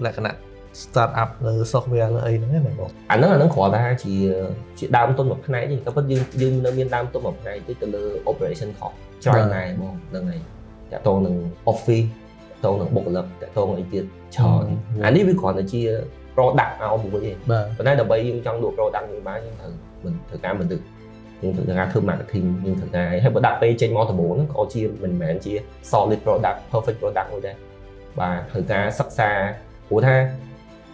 លក្ខណៈ start up លើ software លើអីហ្នឹងណាបង អាហ្នឹងអាហ្នឹងគ្រាន់តែជាជាដើមទុនមួយផ្នែកទេក៏ប៉ុន្តែយើងយើងនៅមានដើមទុនមួយផ្នែកទៀតទៅលើ operation cost ច្រើនដែរបងហ្នឹងហើយតាក់ទងនឹង office តាក់ទងនឹងបុគ្គលិកតាក់ទងអីទៀតច្រើនអានេះវាគ្រាន់តែជា product ឲ្យមួយទេ បាទ ប៉ុន្តែដើម្បីយើងចង់លក់ product យើងបានយើងត្រូវមិនត្រូវការមនុស្សយើងត្រូវការធ្វើ marketing យើងត្រូវការហើយ product ពេលចេញមកដំបូងហ្នឹងក៏ជាមិនមែនជា solid product perfect product មួយដែរបាទត្រូវការសិក្សាព្រោះថា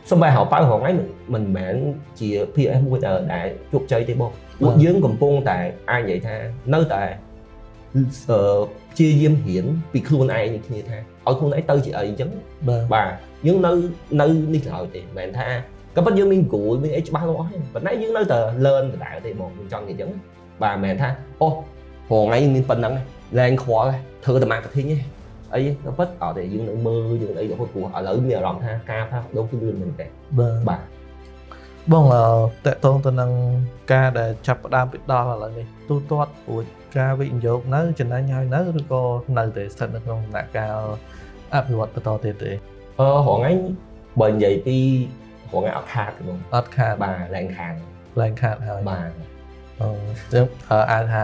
សំបីហៅប៉ៅរងថ្ងៃមិនមែនជា POS មួយដែលជោគជ័យទេបងពួកយើងកំពុងតែអាចនិយាយថានៅតែព្យាយាមរៀនពីខ្លួនឯងនេះគ្នាថាឲ្យខ្លួនឯងទៅជាអីអញ្ចឹង បាទ បាទយើងនៅនៅនេះឡើយទេមិនមែនថាក៏ប៉ុន្តែយើងមាន goal មានអីច្បាស់លាស់ទេប៉ុន្តែយើងនៅតែ learn ដដែលទេបងខ្ញុំចង់និយាយអញ្ចឹងបាទមិនមែនថាអូរងថ្ងៃយើងមានប៉ុណ្្នឹងលែងខ្វល់ធ្វើតែ marketing ទេអីក៏ពិតអត់ទេយើងនៅមើលយើងអីរហូតព្រោះឥឡូវមានអារម្មណ៍ថាការផ្លាស់ប្ដូរគឺលឿនមែនទេ បាទ បាទ បងអឺតកតងទៅនឹងការដែលចាប់ផ្ដើមពីដល់ឥឡូវនេះទូទាត់រួចការវិនិយោគនៅចំណេញហើយនៅឬក៏នៅតែស្ថិតនៅក្នុងដំណាក់កាលអភិវឌ្ឍបន្តទៀតទេ អឺរងថ្ងៃបើនិយាយពីរងថ្ងៃអត់ខាតទេបង អត់ខាត បាទឡើងខាត ឡើងខាតហើយ បាទ អឺចឹងអាចថា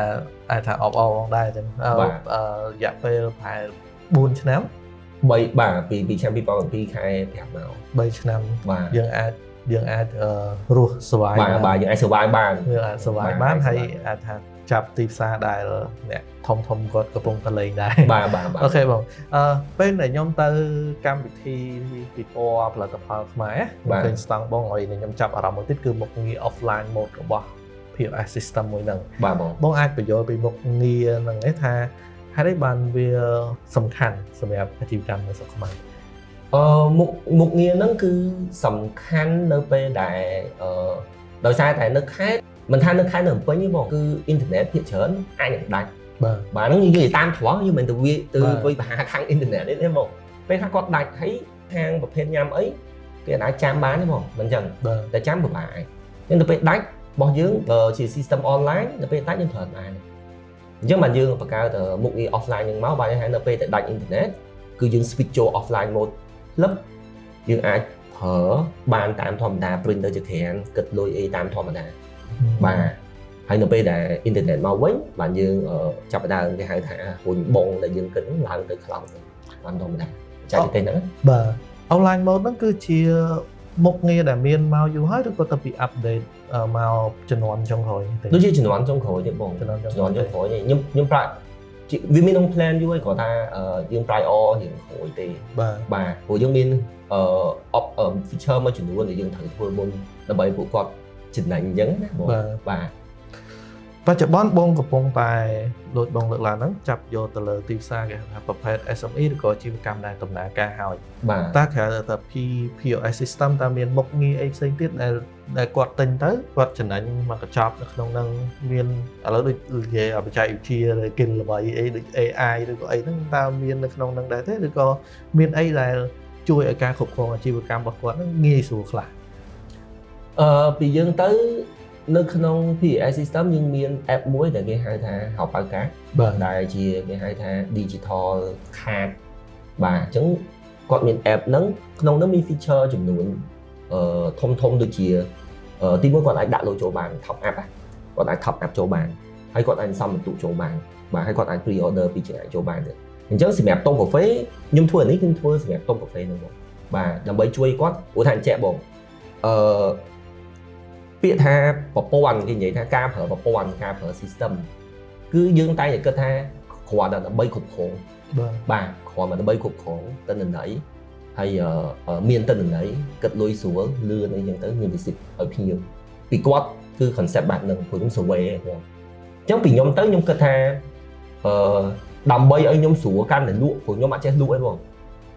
អាចថាអបអរបងដែរចឹងអឺ បាទ អឺរយៈពេលប្រហែល4ឆ្នាំ 3បាទពីពីឆ្នាំ2007ខែ5មក 3ឆ្នាំ បាទ យើងអាចយើងអាចអឺរស់សប្បាយ បាទបាទយើងអាច survive បាន យើងអាច survive បាទ បានហើយ អាច survive អាចថា ចាប់ទីផ្សារដែលអ្នកធំធំគាត់កំពុងតែលេងដែរ បាទបាទបាទ OK បងពេលដែលខ្ញុំទៅកម្មវិធីពិព័រណ៍ផលិតផលខ្មែរខ្ញុំឃើញស្តង់បងឲ្យខ្ញុំចាប់អារម្មណ៍មួយទៀតគឺមុខងារ offline mode របស់ POS system មួយហ្នឹង បាទបង បងអាចបញ្យល់ពីមុខងារហ្នឹងឯងថាហេតុអីបានវាសំខាន់សម្រាប់អាជីវកម្មនៅស្រុកខ្មែរ មុខងារហ្នឹងគឺសំខាន់នៅពេលដែលដោយសារតែនៅខេត្តមិនថានៅខេត្តនៅភ្នំពេញទេបងគឺអ៊ីនធឺណិតភាគច្រើនអាចនឹងដាច់ បាទ បាទហ្នឹងយើងនិយាយតាមត្រង់យើងមិនទៅវាទៅ បាទ វាយប្រហារខាងអ៊ីនធឺណិតទេបងពេលខ្លះគាត់ដាច់ហើយខាងប្រភេទញ៉ាំអីគេអាចចាំបានទេបងមិនអញ្ចឹង បាទ តែចាំពិបាកឯងអញ្ចឹងទៅពេលដាច់របស់យើងបើជា system online ទៅពេលដាច់យើងប្រើបានអញ្ចឹងបានយើងបង្កើតមុខងារ offline ហ្នឹងមកបានន័យថានៅពេលតែដាច់អ៊ីនធឺណិតគឺយើង switch ចូល offline mode លឹបយើងអាចប្រើបានតាមធម្មតា print ទៅជាក្រានគិតលុយអីតាមធម្មតាបាទហើយនៅពេលដែលអ៊ីនធឺណិតមកវិញបានយើងចាប់ផ្ដើមគេហៅថារុញបងដែលយើងគិតហ្នឹងឡើងទៅ cloud ទៅតាមធម្មតាចែកទេសហ្នឹង បាទ offline mode ហ្នឹងគឺជាមុខងារដែលមានមកយូរហើយឬក៏ទៅពី update មកជំនាន់ចុងក្រោយទេ ដូចជាជំនាន់ចុងក្រោយទេបង ជំនាន់ចុង ជំនាន់ចុងក្រោយនេះខ្ញុំប្រាក់វាមានក្នុង plan យូរហើយគ្រាន់ថាយើង prior រៀងក្រោយទេ បាទ បាទព្រោះយើងមានអឺ op feature មួយចំនួនដែលយើងត្រូវធ្វើមុនដើម្បីពួកគាត់ចំណេញអញ្ចឹងណាបង បាទ បាទ បច្ចុប្បន្នបងកំពុងតែដូចបងលើកឡើងហ្នឹងចាប់យកទៅលើទីផ្សារគេហៅថាប្រភេទ SME ឬក៏អាជីវកម្មដែលដំណើរការហើយ បាទ តើក្រៅតែ POS system តើមានមុខងារអីផ្សេងទៀតដែលដែលគាត់ទិញទៅគាត់ចំណេញមកកញ្ចប់នៅក្នុងហ្នឹងមានឥឡូវដូចនិយាយបច្ចេកវិទ្យាឬគិនល្បីអីដូច AI ឬក៏អីហ្នឹងតើមាននៅក្នុងហ្នឹងដែរទេឬក៏មានអីដែលជួយឲ្យការគ្រប់គ្រងអាជីវកម្មរបស់គាត់ហ្នឹងងាយស្រួលខ្លះ ពីយើងទៅនៅក្នុង POS system យើងមាន app មួយដែលគេហៅថាហៅប៉ៅកា បាទ ដែលជាគេហៅថា digital card បាទអញ្ចឹងគាត់មាន app ហ្នឹងក្នុងហ្នឹងមាន feature ចំនួនធំធំដូចជាទីមួយគាត់អាចដាក់លុយចូលបាន top up ណាគាត់អាច top up ចូលបានហើយគាត់អាចសំពិន្ទុចូលបានបាទហើយគាត់អាច pre order ពីចម្ងាយចូលបានទៀតអញ្ចឹងសម្រាប់តូបកាហ្វេខ្ញុំធ្វើអានេះខ្ញុំធ្វើសម្រាប់តូបកាហ្វេហ្នឹងបងបាទដើម្បីជួយគាត់ព្រោះថាអញ្ចឹងបងអឺពាក្យថាប្រព័ន្ធគេនិយាយថាការប្រើប្រព័ន្ធការប្រើ system គឺយើងតែងតែគិតថាគ្រាន់តែដើម្បីគ្រប់គ្រង បាទ បាទគ្រាន់តែដើម្បីគ្រប់គ្រងទិន្នន័យហើយមានទិន្នន័យគិតលុយស្រួលលឿនអីចឹងទៅមាន receipt ឲ្យភ្ញៀវពីគាត់គឺ concept បែបហ្នឹងព្រោះខ្ញុំ survey ឯងបងអញ្ចឹងពីខ្ញុំទៅខ្ញុំគិតថាដើម្បីឲ្យខ្ញុំស្រួលកាន់តែលក់ព្រោះខ្ញុំអត់ចេះលក់អីបង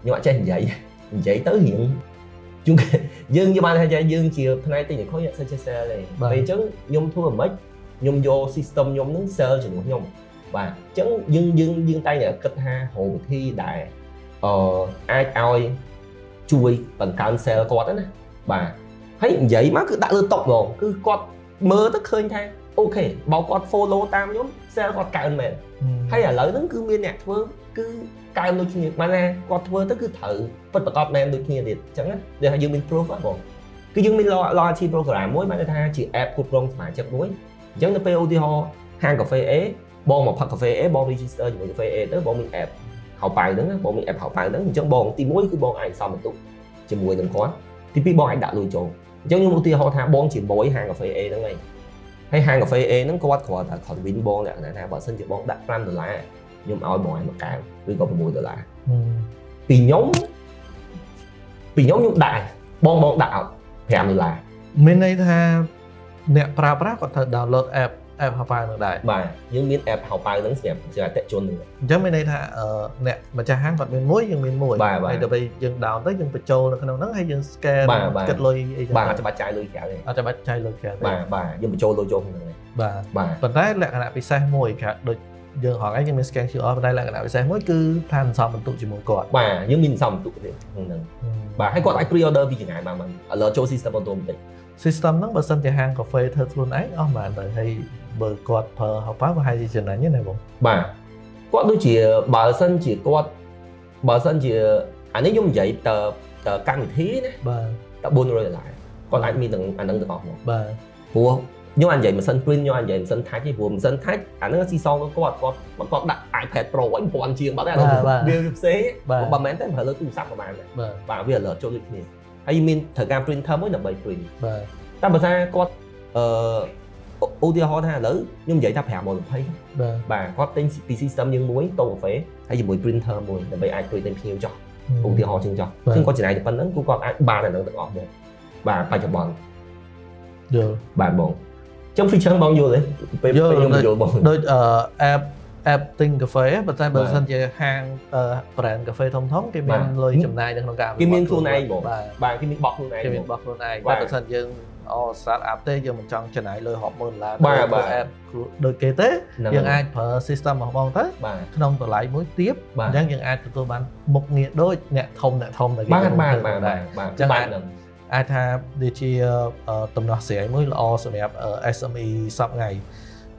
ខ្ញុំអត់ចេះនិយាយនិយាយទៅរៀងជួនយើងយើងបានថាយើងជាផ្នែក technical យើងអត់សូវចេះ sell ទេពេលអញ្ចឹងខ្ញុំធ្វើមិនខ្ញុំយក system ខ្ញុំហ្នឹង sell ជំនួសខ្ញុំបាទអញ្ចឹងយើងយើងយើងតែងតែគិតថារកវិធីដែលអាចឲ្យជួយបង្កើន sale គាត់ណាបាទហើយនិយាយមកគឺដាក់លើតុហ្មងគឺគាត់មើលទៅឃើញថាOK បើគាត់ follow តាមខ្ញុំ sale គាត់កើនមែនហើយឥឡូវហ្នឹងគឺមានអ្នកធ្វើគឺកើនដូចគ្នាបានណាគាត់ធ្វើទៅគឺត្រូវពិតប្រាកដមែនដូចគ្នាទៀតអញ្ចឹងណាដែលថាយើងមាន proof ហ៎បងគឺយើងមាន loyalty program មួយបានន័យថាជា app គ្រប់គ្រងសមាជិកមួយអញ្ចឹងនៅពេលឧទាហរណ៍ហាងកាហ្វេ A បងមកផឹកកាហ្វេ A បង register ជាមួយកាហ្វេ A ទៅបងមាន app ហៅប៉ៅហ្នឹងបងមាន app ហៅប៉ៅហ្នឹងអញ្ចឹងបងទី1គឺបងអាចសំបន្ទុកជាមួយនឹងគាត់ទី2បងអាចដាក់លុយចូលអញ្ចឹងខ្ញុំឧទាហរណ៍ថាបងជាមួយហាងកាហ្វេ A ហ្នឹងឯងហើយហាងកាហ្វេ A ហ្នឹងគាត់គ្រាន់តែ convince បងលក្ខណៈថាបើសិនជាបងដាក់5ដុល្លារខ្ញុំឲ្យបងឲ្យមួយកែវឬក៏6ដុល្លារពីខ្ញុំខ្ញុំដាក់បងបងដាក់អត់5ដុល្លារ មានន័យថាអ្នកប្រើប្រាស់គាត់ត្រូវ download app ហៅប៉ៅនឹងដែរ បាទយើងមាន app ហៅប៉ៅហ្នឹងសម្រាប់សម្រាប់អតិថិជនហ្នឹង អញ្ចឹងមានន័យថាអ្នកម្ចាស់ហាងគាត់មានមួយយើងមានមួយ បាទបាទ ហើយដល់ពេលយើង down ទៅយើងបញ្ចូលនៅក្នុងហ្នឹងហើយយើង scan បាទបាទ គិតលុយអីចឹង បាទអត់ច្បាច់ចាយលុយក្រៅទេ អត់ចាំបាច់ចាយលុយក្រៅទេ បាទបាទយើងបញ្ចូលលុយចូលក្នុងហ្នឹងឯង បាទ បាទ ប៉ុន្តែលក្ខណៈពិសេសមួយគេដូចយើងហងឯងយើងមាន scan QR ប៉ុន្តែលក្ខណៈពិសេសមួយគឺថាសន្សំពិន្ទុជាមួយគាត់ បាទយើងមានសំបន្ទុកទៀតក្នុងហ្នឹងបាទហើយគាត់អាច pre order ពីចម្ងាយបានបាន alert ចូល system automatic system ហ្នឹងបើសិនជាហាងកាហ្វេធ្វើខ្លួនឯងអស់ប៉ុន្មានទៅហើយបើគាត់ប្រើហៅប៉ៅប្រហែលជាចំណេញណាបង បាទគាត់ដូចជាបើសិនជាគាត់បើសិនជាអានេះខ្ញុំនិយាយតតកម្មវិធីណា បាទ ត400ដុល្លារគាត់អាចមានទាំងអាហ្នឹងទាំងអស់មក បាទ ព្រោះខ្ញុំអាចនិយាយម៉ាស៊ីន print ខ្ញុំអាចនិយាយម៉ាស៊ីន touch ទេព្រោះម៉ាស៊ីន touch អាហ្នឹងស៊ីសងទៅគាត់គាត់គាត់ដាក់ iPad Pro អី1000ជាងបាត់ហើយវាផ្សេងបើមិនមែនទេប្រើលើទូរស័ព្ទក៏បានដែរ បាទ បាទវា alert ចូលដូចគ្នាហើយមានត្រូវការ printer មួយដើម្បី print បាទ តែបើថាគាត់អឺ ឧទាហរណ៍ថាឥឡូវខ្ញុំនិយាយថា520 បាទ បាទគាត់ទិញពី system យើងមួយតូកាហ្វេហើយជាមួយ printer មួយដើម្បីអាចជួយទិញភ្ញៀវចោះឧទាហរណ៍ជាងចោះអញ្ចឹងគាត់ចំណាយតែប៉ុណ្្នឹងគឺគាត់អាចបានអានឹងទាំងអស់មកបាទបច្ចុប្បន្ន យល់ បាទបងអញ្ចឹង feature បងយល់ទេពេល យល់ ពេលខ្ញុំយល់បង ដូចអឺ app app ទិញកាហ្វេប៉ុន្តែបើ បាទ សិនជាហាងអឺ brand កាហ្វេធំធំគេមាន បាទ លុយចំណាយនៅក្នុងការ គេមានខ្លួនឯងហ្មង បាទ បាទគេមានបោកខ្លួនឯង គេមាន ហ្មង បោះខ្លួនឯង បាទ តែបើសិនយើងអូ start up ទេយើងមិនចង់ចំណាយលុយរាប់ម៉ឺនដុល្លារ បាទ ទៅ បាទ app ខ្លួនដូចគេទេ ហ្នឹង យើងអាចប្រើ system របស់បងទៅ បាទ ក្នុងតម្លៃមួយទាប បាទ អញ្ចឹងយើងអាចទទួលបានមុខងារដូចអ្នកធំអ្នកធំដែលគេ បាទ កំពុង បាទបាទ ធ្វើដែរ បាទ អញ្ចឹង បាទហ្នឹង អាចថាវាជាដំណោះស្រាយមួយល្អសម្រាប់SME សប្ថ្ងៃ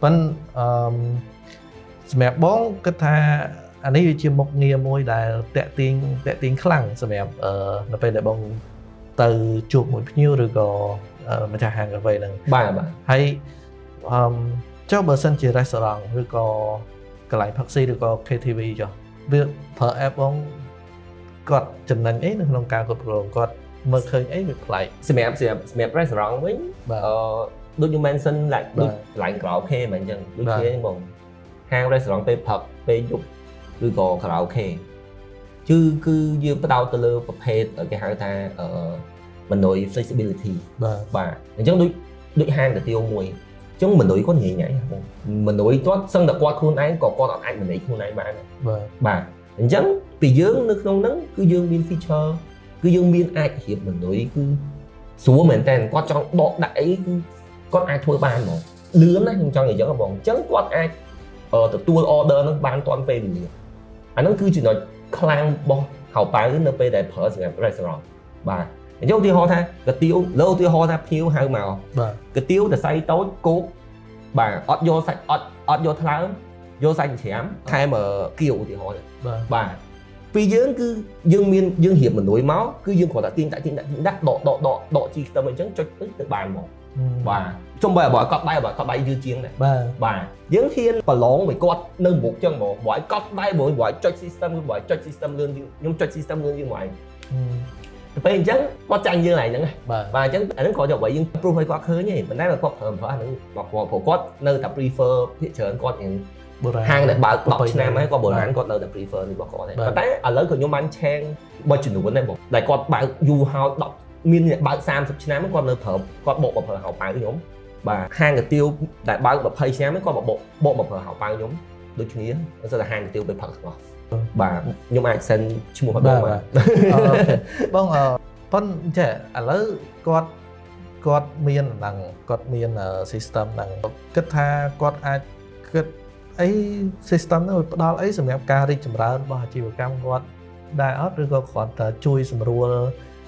ប៉ុន្តែអឺសម្រាប់បងគិតថាអានេះវាជាមុខងារមួយដែលតាក់ទាញតាក់ទាញខ្លាំងសម្រាប់នៅពេលដែលបងទៅជួបមួយភ្ញៀវឬក៏ម្ចាស់ហាងកាហ្វេហ្នឹង បាទបាទ ហើយអឺចុះបើសិនជា restaurant ឬក៏កន្លែងផឹកស៊ីឬក៏ KTV ចុះវាប្រើ app បងគាត់ចំណេញអីនៅក្នុងការគ្រប់គ្រងគាត់មើលឃើញអីវាប្លែក សម្រាប់ restaurant វិញ បាទ អឺដូចខ្ញុំ mention ឡា បាទ ដូចកន្លែង karaoke មិនអញ្ចឹងដូច បាទ គ្នាហ្នឹងបងហាង restaurant ពេលផឹកពេលយប់ឬក៏ karaoke គឺគឺយើងផ្ដោតទៅលើប្រភេទគេហៅថាអឺ menu flexibility បាទ បាទអញ្ចឹងដូចដូចហាងកាទៀវមួយអញ្ចឹងមនុស្សគាត់ញ៉ៃញ៉ៃបងមនុស្សគាត់សឹងតែគាត់ខ្លួនឯងក៏គាត់អត់អាច manage ខ្លួនឯងបានដែរ បាទ បាទអញ្ចឹងពីយើងនៅក្នុងហ្នឹងគឺយើងមាន feature គឺយើងមានអាចរៀបមនុស្សគឺស្រួលមែនតើគាត់ចង់ដកដាក់អីគឺគាត់អាចធ្វើបានហ្មងលឿនណាខ្ញុំចង់និយាយអញ្ចឹងបងអញ្ចឹងគាត់អាចទទួល order ហ្នឹងបានទាន់ពេលវេលាអាហ្នឹងគឺចំណុចខ្លាំងរបស់ហៅប៉ៅនៅពេលដែលប្រើសម្រាប់ restaurant បាទអញ្ចឹងឧទាហរណ៍ថាកាទៀវលើឧទាហរណ៍ថាភ្ញៀវហៅមក បាទ កាទៀវតែសៃតូចគោកបាទអត់យកសាច់អត់អត់យកថ្លើមយកសាច់ច្រាមថែមគៀវឧទាហរណ៍ បាទ បាទពីយើងគឺយើងមានយើងរៀបមនុយមកគឺយើងគ្រាន់តែទាញដាក់ទាញដាក់ទាញដាក់ដកដកដកដកជីខ្ទឹមអញ្ចឹងចុចទៅទៅបានមកបាទចំបើបើកត់ដៃបើកត់ដៃយឺតជាងដែរ បាទ បាទយើងហ៊ានប្រឡងមួយគាត់នៅមុខចឹងហ្មងបើឲ្យកត់ដៃបើឲ្យចុច system គឺបើឲ្យចុច system លឿនជាងខ្ញុំចុច system លឿនជាងហ្មងទៅពេលអញ្ចឹងគាត់ចាញ់យើងឡើងហ្នឹង បាទ បាទអញ្ចឹងអាហ្នឹងគ្រាន់តែអ្វីយើង proof ឲ្យគាត់ឃើញទេប៉ុន្តែបើគាត់ប្រើប្រើអាហ្នឹងគាត់ព្រោះគាត់នៅតែ prefer ភាគច្រើនគាត់រៀង បុរាណ ហាងដែលបើក10ឆ្នាំហើយគាត់បុរាណ បាទ គាត់នៅតែ prefer នេះរបស់គាត់ទេ បាទ ប៉ុន្តែឥឡូវក៏ខ្ញុំបាន change មួយចំនួនដែរបងដែលគាត់បើកយូរហើយ10មានអ្នកបើក30ឆ្នាំគាត់នៅប្រើគាត់បកមកប្រើហៅប៉ៅខ្ញុំបាទហាងកាទៀវដែលបើក20ឆ្នាំគាត់មកបកបកមកប្រើហៅប៉ៅខ្ញុំដូចគ្នាមិនសិនតែហាងកាទៀវពេលផឹកទាំងអស់បាទខ្ញុំអាច send ឈ្មោះឲ្យបង បាទ បាទ អឺបងអឺប៉ុនចេះឥឡូវគាត់គាត់មានហ្នឹងគាត់មាន system ហ្នឹងគិតថាគាត់អាចគិតអី system ហ្នឹងវាផ្ដល់អីសម្រាប់ការរីកចម្រើនរបស់អាជីវកម្មគាត់ដែរអត់ឬក៏គ្រាន់តែជួយសម្រួល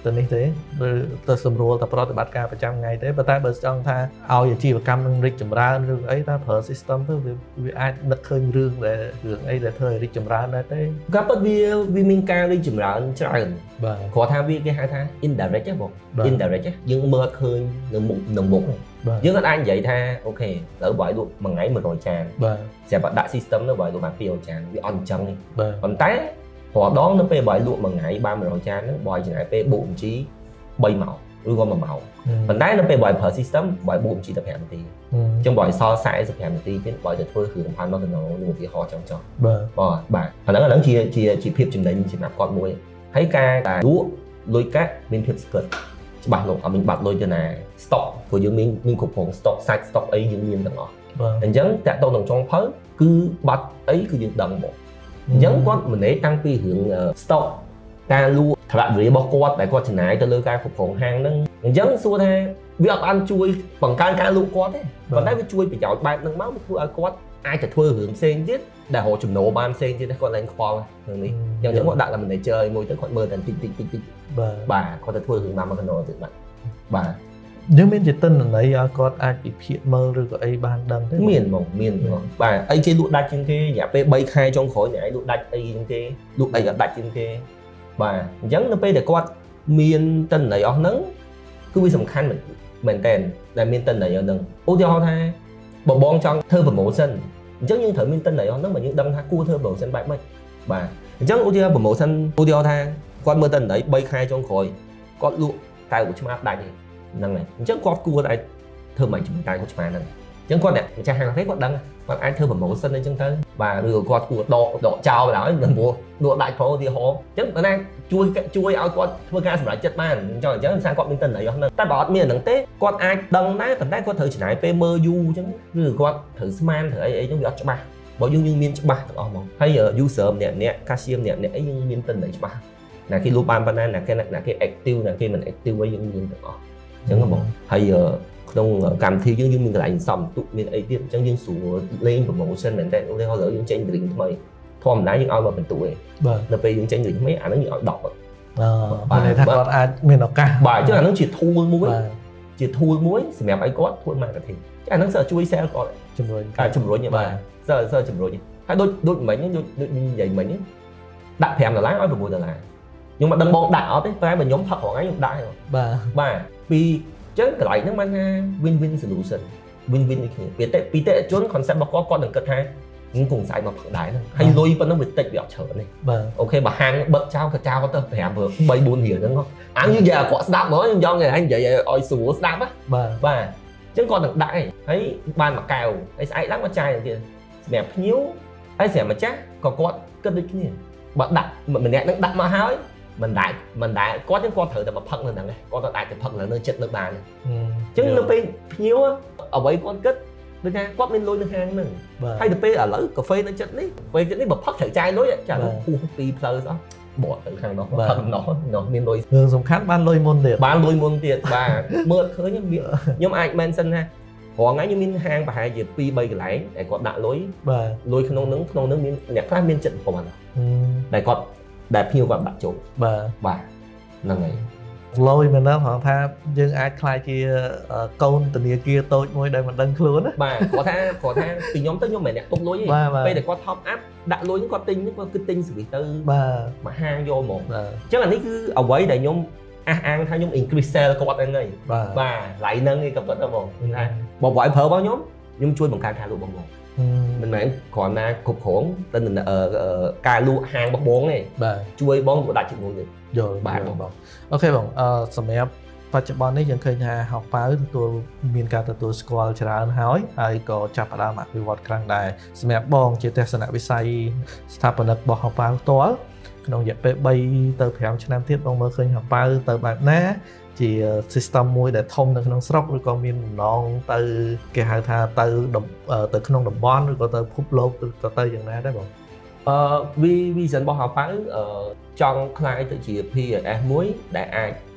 ទៅនេះទេឬទៅសម្រួលតែប្រតិបត្តិការប្រចាំថ្ងៃទេប៉ុន្តែបើចង់ថាឲ្យអាជីវកម្មនឹងរីកចម្រើនឬអីថាប្រើ system ទៅវាវាអាចនឹកឃើញរឿងដែលរឿងអីដែលធ្វើឲ្យរីកចម្រើនដែរទេ ការពិតវាវាមានការរីកចម្រើនច្រើន បាទ គ្រាន់ថាវាគេហៅថា indirect ហ៎បង បាទ indirect ហ៎យើងមើលអត់ឃើញនៅមុខនៅមុខទេ បាទ យើងអត់អាចនិយាយថាOK ឥឡូវបើឲ្យលក់មួយថ្ងៃ100ចាន បាទ ស្រាប់តែដាក់ system នោះបើឲ្យលក់បាន200ចានវាអត់អញ្ចឹងទេ បាទ ប៉ុន្តែរាល់ដងនៅពេលបើឲ្យលក់មួយថ្ងៃបាន100ចានហ្នឹងបើឲ្យចំណាយពេលបូកបញ្ជី3ម៉ោងឬក៏1ម៉ោងប៉ុន្តែនៅពេលបើឲ្យប្រើ system បើឲ្យបូកបញ្ជីតែ5នាទីអញ្ចឹងបើឲ្យសល់45នាទីទៀតបើឲ្យទៅធ្វើគ្រឿងផាន់មកតំណងនឹងឧទាហរណ៍ចង់ចង់ បាទ បាទបាទអាហ្នឹងអាហ្នឹងជាជាជាភាពចំណេញសម្រាប់គាត់មួយហើយការដែលលក់លុយកាក់មានភាពស្កិតច្បាស់លាស់អត់មានបាត់លុយទៅណា stock ព្រោះយើងមានមានគ្រប់គ្រង stock សាច់ stock អីយើងមានទាំងអស់ បាទ អញ្ចឹងតាក់ទងនឹងចុងភៅគឺបាត់អីគឺយើងដឹងមកអញ្ចឹងគាត់មិនទេតាំងពីរឿង stock ការលក់ថវិការបស់គាត់ដែលគាត់ចំណាយទៅលើការគ្រប់គ្រងហាងហ្នឹងអញ្ចឹងសួរថាវាអត់បានជួយបង្កើនការលក់គាត់ទេប៉ុន្តែវាជួយប្រយោជន៍បែបហ្នឹងមកវាធ្វើឲ្យគាត់អាចទៅធ្វើរឿងផ្សេងទៀតដែលរកចំណូលបានផ្សេងទៀតគាត់ឡើងខ្វល់រឿងនេះអញ្ចឹងគាត់ដាក់តែ manager ឲ្យមួយទៅគាត់មើលតែតិចតិចតិចតិច បាទ បាទគាត់ទៅធ្វើរឿងបានមកកណោទៀតបាទបាទ យើងមានជាទិន្នន័យឲ្យគាត់អាចវិភាគមើលឬក៏អីបានដឹងទេ មានហ្មងមានហ្មងបាទអីគេលក់ដាច់ជាងគេរយៈពេល3ខែចុងក្រោយអ្នកឯងលក់ដាច់អីជាងគេលក់អីក៏ដាច់ជាងគេបាទអញ្ចឹងនៅពេលដែលគាត់មានទិន្នន័យអស់ហ្នឹងគឺវាសំខាន់មែនមែនតើដែលមានទិន្នន័យអស់ហ្នឹងឧទាហរណ៍ថាបើបងចង់ធ្វើ promotion អញ្ចឹងយើងត្រូវមានទិន្នន័យអស់ហ្នឹងបើយើងដឹងថាគួរធ្វើ promotion បែបម៉េចបាទអញ្ចឹងឧទាហរណ៍ promotion ឧទាហរណ៍ថាគាត់មើលទិន្នន័យ3ខែចុងក្រោយគាត់លក់តែឧឆ្មាដាច់ហ្នឹងហើយអញ្ចឹងគាត់គួរតែធ្វើម៉េចជាមួយតែឧឆ្មាហ្នឹង អញ្ចឹងគាត់អ្នកម្ចាស់ហាងកាហ្វេគាត់ដឹងគាត់អាចធ្វើ promotion អីចឹងទៅបាទឬក៏គាត់គួរដកដកចោលបណ្ដោយមិនព្រោះលក់ដាច់ផងឧទាហរណ៍អញ្ចឹងបើណាជួយជួយឲ្យគាត់ធ្វើការសម្រេចចិត្តបានអញ្ចឹងអញ្ចឹងសារគាត់មានទិន្នន័យអស់ហ្នឹងតែបើអត់មានអាហ្នឹងទេគាត់អាចដឹងដែរប៉ុន្តែគាត់ត្រូវចំណាយពេលមើលយូរអញ្ចឹងឬគាត់ត្រូវស្មានត្រូវអីអីហ្នឹងវាអត់ច្បាស់បើយើងយើងមានច្បាស់ទាំងអស់ហ្មងហើយ user ម្នាក់ម្នាក់ cashier ម្នាក់ម្នាក់អីយើងមានទិន្នន័យច្បាស់ណាគេលក់បានប៉ុណ្ណាណាគេណាគេ active ណាគេមិន active អីយើងមានទាំងអស់អញ្ចឹងហ្មងហើយក្នុងកម្មវិធីយើងយើងមានកន្លែងសំទុមានអីទៀតអញ្ចឹងយើងស្រួលលេង promotion មែនតើឧទាហរណ៍ឥឡូវយើងចេញ drink ថ្មីធម្មតាយើងឲ្យមកបន្ទូឯង បាទ នៅពេលយើងចេញ drink ថ្មីអាហ្នឹងយើងឲ្យ10 អឺមានន័យថាគាត់អាចមានឱកាស បាទអញ្ចឹងអាហ្នឹងជា tool មួយ បាទ ជា tool មួយសម្រាប់ឲ្យគាត់ធ្វើ marketing ចាអាហ្នឹងសើជួយ sell គាត់ ជំរុញ ការជំរុញបាទសើសើជំរុញហើយដូចដូចមិញដូចដូចនិយាយមិញដាក់5ដុល្លារឲ្យ6ដុល្លារខ្ញុំមិនដឹងបងដាក់អត់ទេតែបើខ្ញុំផឹករាល់ថ្ងៃខ្ញុំដាក់ហើយ បាទ បាទពីអញ្ចឹងកន្លែងហ្នឹងបានថា win win solution win win ដូចគ្នាពីតិពីតិជន concept របស់គាត់គាត់នឹងគិតថាខ្ញុំគង់ស្អែកមកផឹកដែរហ្នឹងហើយលុយប៉ុណ្ណឹងវាតិចវាអត់ច្រើនទេ បាទ OK បើហាងបិទចោលក៏ចោលទៅ5 3 4រៀលហ្នឹងអញនិយាយឲ្យគាត់ស្ដាប់ហ្មងខ្ញុំចង់ឲ្យនិយាយឲ្យស្រួលស្ដាប់ណា បាទ បាទអញ្ចឹងគាត់នឹងដាក់ឯងហើយបានមួយកែវហើយស្អែកឡើងមកចាយទៀតសម្រាប់ភ្ញៀវហើយសម្រាប់ម្ចាស់ក៏គាត់គិតដូចគ្នាបើដាក់ម្នាក់នឹងដាក់មកហើយមិនដែលមិនដែលគាត់ចឹងគាត់ត្រូវតែមកផឹកនៅហ្នឹងឯងគាត់ទៅអាចទៅផឹកនៅនៅចិត្តនៅបានអញ្ចឹងនៅពេលភ្ញៀវអ្វីគាត់គិតដូចថាគាត់មានលុយនៅហាងហ្នឹង បាទ ហើយទៅពេលឥឡូវកាហ្វេនៅចិត្តនេះកាហ្វេចិត្តនេះបើផឹកត្រូវចាយលុយចាហួសពីផ្លូវសោះបត់ទៅខាងនោះផឹកនោះនោះមានលុយ រឿងសំខាន់បានលុយមុនទៀត បានលុយមុនទៀតបាទមើលឃើញខ្ញុំអាច mention ថារាល់ថ្ងៃខ្ញុំមានហាងប្រហែលជា2 3កន្លែងដែលគាត់ដាក់លុយ បាទ លុយក្នុងនឹងក្នុងនឹងមានអ្នកខ្លះមានចិត្តប៉ុណ្ណាដែលគាត់ដែលភ្ញៀវគាត់ដាក់ចូល បាទ បាទហ្នឹងហើយ លយមែនតើព្រោះថាយើងអាចក្លាយជាកូនធនាគារតូចមួយដែលមិនដឹងខ្លួនណា បាទគាត់ថាគាត់ថាពីខ្ញុំទៅខ្ញុំមិនមែនអ្នកទុកលុយទេ បាទបាទ ពេលដែលគាត់ top up ដាក់លុយហ្នឹងគាត់ទិញគាត់គឺទិញ service ទៅ បាទ មួយហាងយកហ្មង បាទ អញ្ចឹងអានេះគឺអ្វីដែលខ្ញុំអះអាងថាខ្ញុំ increase sale គាត់ហ្នឹងហើយ បាទ បាទឡៃហ្នឹងឯងក៏ពិតដែរបងថាបើបើឲ្យប្រើរបស់ខ្ញុំខ្ញុំជួយបង្កើនការលក់របស់បងមិនមែនគ្រាន់តែគ្រប់គ្រងទៅនឹងការលក់ហាងរបស់បងទេ បាទ ជួយបងលក់ដាច់ជាមួយទៀត យល់ បាទ យល់បង OK បងអឺសម្រាប់បច្ចុប្បន្ននេះយើងឃើញថាហោប៉ៅទទួលមានការទទួលស្គាល់ច្រើនហើយហើយក៏ចាប់ផ្ដើមអភិវឌ្ឍខ្លាំងដែរសម្រាប់បងជាទស្សនវិស័យស្ថាបនិករបស់ហោប៉ៅផ្ទាល់ក្នុងរយៈពេល3ទៅ5ឆ្នាំទៀតបងមើលឃើញហោប៉ៅទៅបែបណាជា system មួយដែលធំនៅក្នុងស្រុកឬក៏មានបំណងទៅគេហៅថាទៅទៅក្នុងតំបន់ឬក៏ទៅពិភពលោកឬក៏ទៅយ៉ាងណាដែរបង អឺ vision របស់ហោប៉ៅអឺចង់ក្លាយទៅជា POS មួយដែលអាច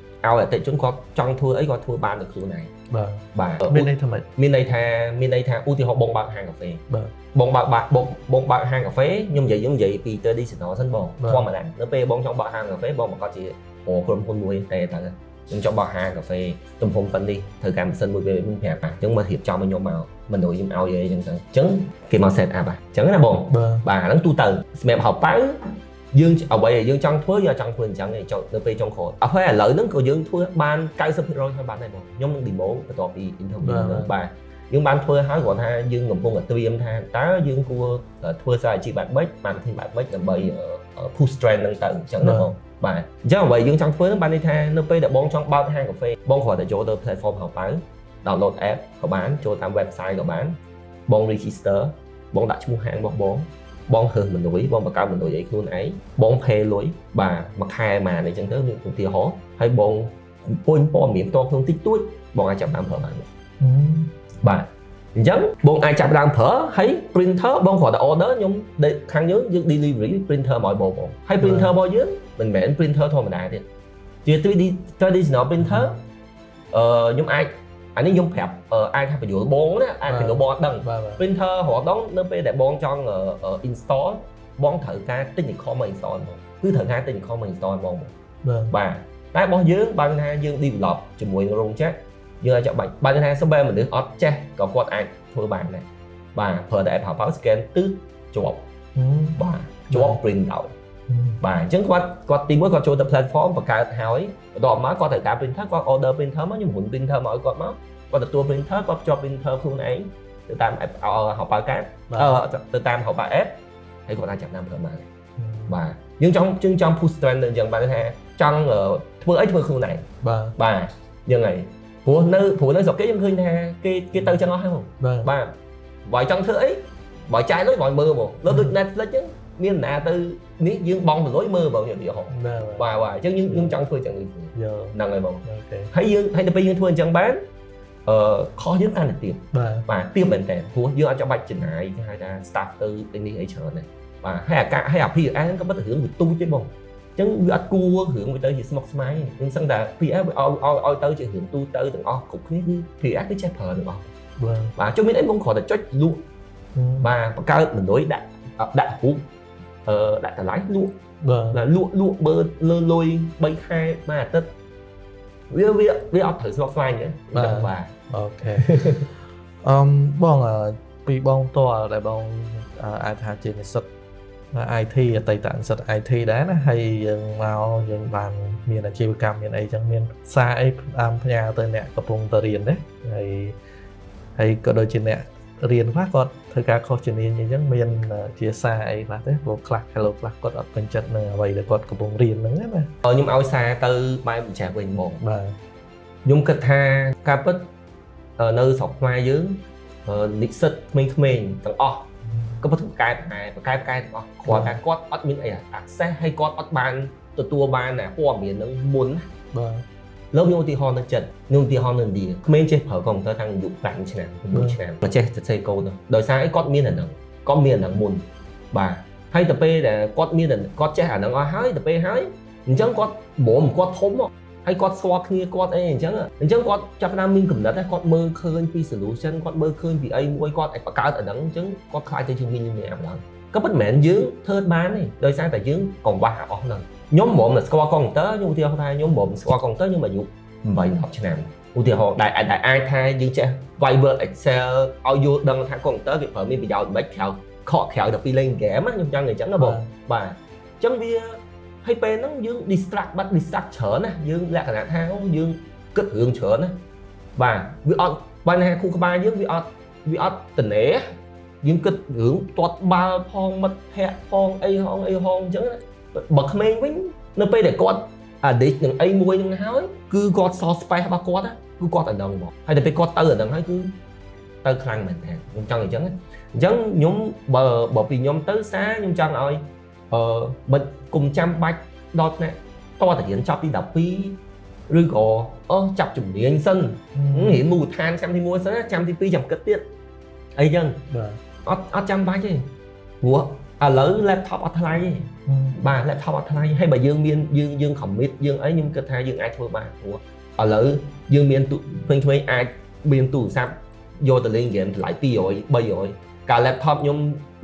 ឲ្យអតិថិជនគាត់ចង់ធ្វើអីគាត់ធ្វើបានដោយខ្លួនឯង បាទ បាទ មានន័យថាម៉េច មានន័យថាមានន័យថាឧទាហរណ៍បងបើកហាងកាហ្វេ បាទ បងបើកបាបងបងបើកហាងកាហ្វេខ្ញុំនិយាយខ្ញុំនិយាយពី traditional សិនបង បាទ ធម្មតានៅពេលបងចង់បើកហាងកាហ្វេបងប្រកាសជារកក្រុមហ៊ុនមួយតែទៅខ្ញុំចង់បើកហាងកាហ្វេទំហំប៉ុណ្នេះត្រូវការម៉ាស៊ីនមួយពេលខ្ញុំប្រាប់អញ្ចឹងមករៀបចំឲ្យខ្ញុំមកមនុស្សខ្ញុំឲ្យអីអញ្ចឹងទៅអញ្ចឹងគេមក set up អញ្ចឹងណាបង បាទ បាទអាហ្នឹងទូទៅសម្រាប់ហៅប៉ៅយើងអ្វីដែលយើងចង់ធ្វើយើងអត់ចង់ធ្វើអញ្ចឹងទេចង់នៅពេលចុងក្រោយអត់ហើយឥឡូវហ្នឹងក៏យើងធ្វើបាន90%ហើយបានដែរបងខ្ញុំនឹង demo បន្ទាប់ពី interview ហ្នឹងបាទយើងបានធ្វើហើយគ្រាន់ថាយើងកំពុងតែត្រៀមថាតើយើងគួរធ្វើ strategy បែបម៉េច marketing បែបម៉េចដើម្បី push trend ហ្នឹងទៅអញ្ចឹងណាបងបាទអញ្ចឹងអ្វីយើងចង់ធ្វើហ្នឹងបានន័យថានៅពេលដែលបងចង់បើកហាងកាហ្វេបងគ្រាន់តែចូលទៅ platform ហៅប៉ៅ download app ក៏បានចូលតាម website ក៏បានបង register បងដាក់ឈ្មោះហាងរបស់បងបងរើសមនុយបងបង្កើតមនុយអីខ្លួនឯងបង pay លុយបាទមួយខែមួយអីចឹងទៅមានឧទាហរណ៍ហើយបងពុញព័ត៌មានផ្ទាល់ខ្លួនតិចតួចបងអាចចាប់បានប្រើបានបាទអញ្ចឹងបងអាចចាប់ដើមប្រើហើយ printer បងគ្រាន់តែ order ខ្ញុំខាងយើងយើង delivery printer មកឲ្យបងបងហើយ printer របស់យើងមិនមែន printer ធម្មតាទេជា 3D traditional printer អឺខ្ញុំអាចអានេះខ្ញុំប្រាប់អាចថាបញ្យល់បងណាអាចបញ្យល់បងអត់ដឹង បាទបាទ printer រាល់ដងនៅពេលដែលបងចង់ install បងត្រូវការ technical មក install បងគឺត្រូវការ technical មក install បង បាទ បាទតែរបស់យើងបើថាយើង develop ជាមួយនឹងរោងចក្រយើងអាចបាច់បើថាសូម្បីមនុស្សអត់ចេះក៏គាត់អាចធ្វើបានដែរបាទប្រើតែ app ហៅ scan ទិជាប់បាទជាប់ print ដោយបាទអញ្ចឹងគាត់គាត់ទីមួយគាត់ចូលទៅ platform បង្កើតហើយបន្ទាប់មកគាត់ត្រូវការ printer គាត់ order printer មកខ្ញុំរុន printer មកឲ្យគាត់មកគាត់ទទួល printer គាត់ភ្ជាប់ printer ខ្លួនឯងទៅតាម app ហៅប៉ៅកាតអឺទៅតាមហៅប៉ៅ app ហើយគាត់អាចចាប់តាមប្រើបានបាទយើងចង់យើងចង់ push trend ទៅអញ្ចឹងបានថាចង់ធ្វើអីធ្វើខ្លួនឯង បាទ បាទយ៉ាងហើយ ព្រោះនៅស្រុកគេខ្ញុំឃើញថាគេទៅចឹងអស់ហើយហ្មង បាទ បាទបើចង់ធ្វើអីបើចាយលុយបើមើលហ្មងលើដូច Netflix ចឹងមានណាទៅនេះយើងបង់លុយមើលហ្មងឧទាហរណ៍ បាទ បាទបាទអញ្ចឹងយើងខ្ញុំចង់ធ្វើចឹងដូចគ្នា យល់ ហ្នឹងហើយបង OK ហើយយើងហើយដល់ពេលយើងធ្វើអញ្ចឹងបានអឺខុសយើងកាន់តែទៀប បាទ បាទទៀបមែនតើព្រោះយើងអត់ចាំបាច់ចំណាយគេហៅថា staff ទៅទៅនេះអីច្រើនទេបាទហើយអាកាហើយអា POS ហ្នឹងក៏បិទរឿងវាទូចទេបងអញ្ចឹងវាអត់គួររឿងវាទៅជាស្មុគស្មាញទេខ្ញុំសឹងតែ POS វាឲ្យឲ្យឲ្យទៅជារឿងទូទៅទាំងអស់គ្រប់គ្នាគឺ POS គឺចេះប្រើទាំងអស់ បាទ បាទចុះមានអីបងគ្រាន់តែចុចលក់បាទបង្កើតមនុយដាក់ដាក់រូបអឺដាក់តម្លៃលក់ បាទ បាទលក់លក់បើលើលុយ3ខែមួយអាទិត្យវាវាវាអត់ត្រូវស្មុគស្មាញទេបាទ OK អឹមបងអឺពីបងតលដែលបងអឺអាចថាជានិស្សិត IT អតីតនិស្សិត IT ដែរណាហើយយើងមកយើងបានមានអាជីវកម្មមានអីចឹងមានសារអីតាមផ្ញើទៅអ្នកកំពុងទៅរៀនទេហើយហើយក៏ដូចជាអ្នករៀនខ្លះគាត់ធ្វើការខុសជំនាញអីចឹងមានជាសារអីខ្លះទេព្រោះខ្លះ hello ខ្លះគាត់អត់ពេញចិត្តនៅអ្វីដែលគាត់កំពុងរៀនហ្នឹងណា ខ្ញុំឲ្យសារទៅបែបម្ចាស់វិញហ្មង បាទ ខ្ញុំគិតថាការពិតនៅស្រុកខ្មែរយើងនិស្សិតក្មេងៗទាំងអស់ក៏ពិតកែប្រកែប្រកែប្រកែទាំងអស់គ្រាន់តែគាត់អត់មានអី access ហើយគាត់អត់បានទទួលបានអាព័ត៌មានហ្នឹងមុនណា បាទ លើកខ្ញុំឧទាហរណ៍នៅចិនខ្ញុំឧទាហរណ៍នៅឥណ្ឌាក្មេងចេះប្រើកុំព្យូទ័រតាំងអាយុ5ឆ្នាំ6ឆ្នាំមកចេះសរសេរកូដទៅដោយសារអីគាត់មានអាហ្នឹងគាត់មានអាហ្នឹងមុនបាទហើយទៅពេលដែលគាត់មានគាត់ចេះអាហ្នឹងអស់ហើយទៅពេលហើយអញ្ចឹងគាត់ព្រមគាត់ធំមកហើយគាត់ស្គាល់គ្នាគាត់អីអញ្ចឹងអញ្ចឹងគាត់ចាប់ផ្ដើមមានកំណត់គាត់មើលឃើញពី solution គាត់មើលឃើញពីអីមួយគាត់អាចបង្កើតអាហ្នឹងអញ្ចឹងគាត់ខ្លាចទៅជា millionaire ម្ដងក៏ពិតមិនមែនយើងធ្វើបានទេដោយសារតែយើងកង្វះអាអស់ហ្នឹងខ្ញុំព្រមតែស្គាល់កុំព្យូទ័រខ្ញុំឧទាហរណ៍ថាខ្ញុំព្រមស្គាល់កុំព្យូទ័រខ្ញុំអាយុ8 10ឆ្នាំឧទាហរណ៍ដែលដែលអាចថាយើងចេះវាយ Word Excel ឲ្យយល់ដឹងថាកុំព្យូទ័រគេប្រើមានប្រយោជន៍មិនក្រៅខកក្រៅតែពីលេងហ្គេមខ្ញុំចង់និយាយអញ្ចឹងណាបងបាទអញ្ចឹងវាហើយពេលហ្នឹងយើង distract បាត់ distract ច្រើនណាយើងលក្ខណៈថាយើងគិតរឿងច្រើនណាបាទវាអត់បញ្ហាខួរក្បាលយើងវាអត់តនេយើងគិតរឿងទាត់បាល់ផងមិត្តភ័ក្តិផងអីហងអីហងអញ្ចឹងណាបើក្មេងវិញនៅពេលដែលគាត់ addict នឹងអីមួយនឹងហើយគឺគាត់សល់ space របស់គាត់គឺគាត់អានឹងហ្មងហើយដល់ពេលគាត់ទៅអានឹងហើយគឺទៅខ្លាំងមែនតើខ្ញុំចង់អញ្ចឹងអញ្ចឹងខ្ញុំបើបើពីខ្ញុំទៅសារខ្ញុំចង់ឲ្យអឺមិនគុំចាំបាច់ដល់ថ្នាក់តតែរៀនចប់ទី12ឬក៏អូចាប់ជំនាញសិនរៀនមូលដ្ឋានឆ្នាំទី1សិនចាំទី2ចាំគិតទៀតអីចឹង បាទ អត់អត់ចាំបាច់ទេព្រោះឥឡូវ laptop អត់ថ្លៃទេបាទ laptop អត់ថ្លៃហើយបើយើងមានយើងយើង commit យើងអីខ្ញុំគិតថាយើងអាចធ្វើបានព្រោះឥឡូវយើងមានទូក្មេងៗអាចមានទូរស័ព្ទយកទៅលេងហ្គេមតម្លៃ200 300កាល laptop ខ្ញុំ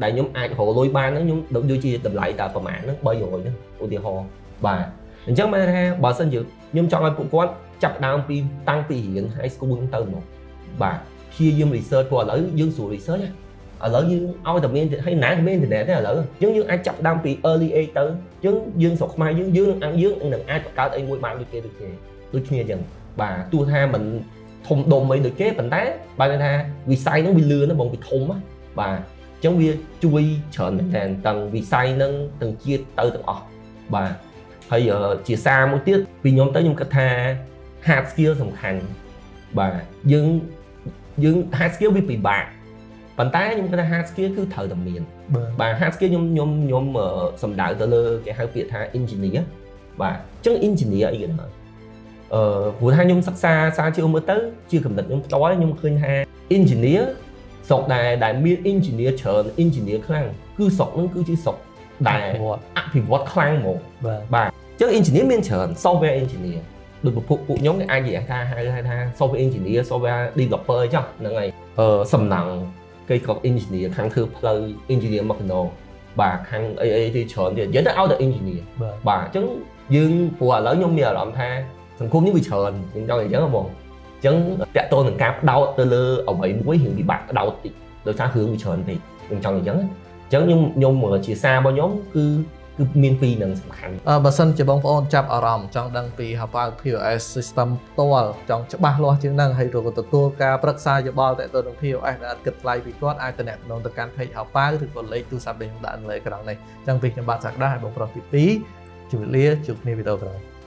ដែលខ្ញុំអាចរកលុយបានហ្នឹងខ្ញុំដូចជាតម្លៃតែប្រហែលហ្នឹង300ហ្នឹងឧទាហរណ៍បាទអញ្ចឹងបានថាបើសិនជាខ្ញុំចង់ឲ្យពួកគាត់ចាប់ដើមពីតាំងពីរៀន high school ហ្នឹងទៅមកបាទព្យាយាម research ព្រោះឥឡូវយើងស្រួល research ណាឥឡូវយើងឲ្យតែមានហើយណាក៏មានអ៊ីនធឺណិតដែរឥឡូវយើងយើងអាចចាប់ដើមពី early age ទៅយើងយើងស្រុកខ្មែរយើងយើងនឹងយើងនឹងអាចបង្កើតអីមួយបានដូចគេដូចគ្នាដូចគ្នាអញ្ចឹងបាទទោះថាមិនធំដុំអីដូចគេប៉ុន្តែបើថាវិស័យហ្នឹងវាលឿនណាបងវាធំណាបាទអញ្ចឹងវាជួយច្រើនមែនតើទាំងវិស័យហ្នឹងទាំងជាតិទៅទាំងអស់បាទហើយជាសារមួយទៀតពីខ្ញុំទៅខ្ញុំគិតថា hard skill សំខាន់បាទយើងយើង hard skill វាពិបាកប៉ុន្តែខ្ញុំគិតថា hard skill គឺត្រូវតែមាន បាទ បាទ hard skill ខ្ញុំខ្ញុំខ្ញុំសំដៅទៅលើគេហៅពាក្យថា engineer បាទអញ្ចឹង engineer អីគេដែរអឺព្រោះថាខ្ញុំសិក្សាសារជាមើលទៅជាកំណត់ខ្ញុំផ្ទាល់ខ្ញុំឃើញថា engineer ស្រុកដែលដែលមាន engineer ច្រើន engineer ខ្លាំងគឺស្រុកហ្នឹងគឺជាស្រុកដែលអភិវឌ្ឍខ្លាំងហ្មង បាទ បាទអញ្ចឹង engineer មានច្រើន software engineer ដូចពពួកពួកខ្ញុំគេអាចនិយាយថាហៅថា software engineer software developer អញ្ចឹងហ្នឹងហើយអឺសំណង់គេក៏ engineer ខាងធ្វើផ្លូវ engineer មកកណោបាទខាងអីអីទីច្រើនទៀតនិយាយទៅឲ្យតែ engineer បាទ បាទអញ្ចឹងយើងព្រោះឥឡូវខ្ញុំមានអារម្មណ៍ថាសង្គមនេះវាច្រើនខ្ញុំចង់និយាយអញ្ចឹងហ៎បងអញ្ចឹងតាក់ទងនឹងការផ្ដោតទៅលើអ្វីមួយរឿងពិបាកផ្ដោតតិចដោយសាររឿងវាច្រើនពេកខ្ញុំចង់និយាយអញ្ចឹងអញ្ចឹងខ្ញុំខ្ញុំជាសាររបស់ខ្ញុំគឺគឺមានពីរនឹងសំខាន់ អឺបើសិនជាបងប្អូនចាប់អារម្មណ៍ចង់ដឹងពី Hapal POS system ផ្ទាល់ចង់ច្បាស់លាស់ជាងហ្នឹងហើយក៏ទទួលការប្រឹក្សាយោបល់ទាក់ទងនឹង POS ដែលអត់គិតថ្លៃពីគាត់អាចទំនាក់ទំនងទៅកាន់ page Hapal ឬក៏លេខទូរស័ព្ទដែលខ្ញុំដាក់នៅលើអេក្រង់នេះអញ្ចឹងពីខ្ញុំបាទសាក្តាហើយបងប្រុសទី2ជម្រាបលាជួបគ្នាវីដេអូក្រោយ។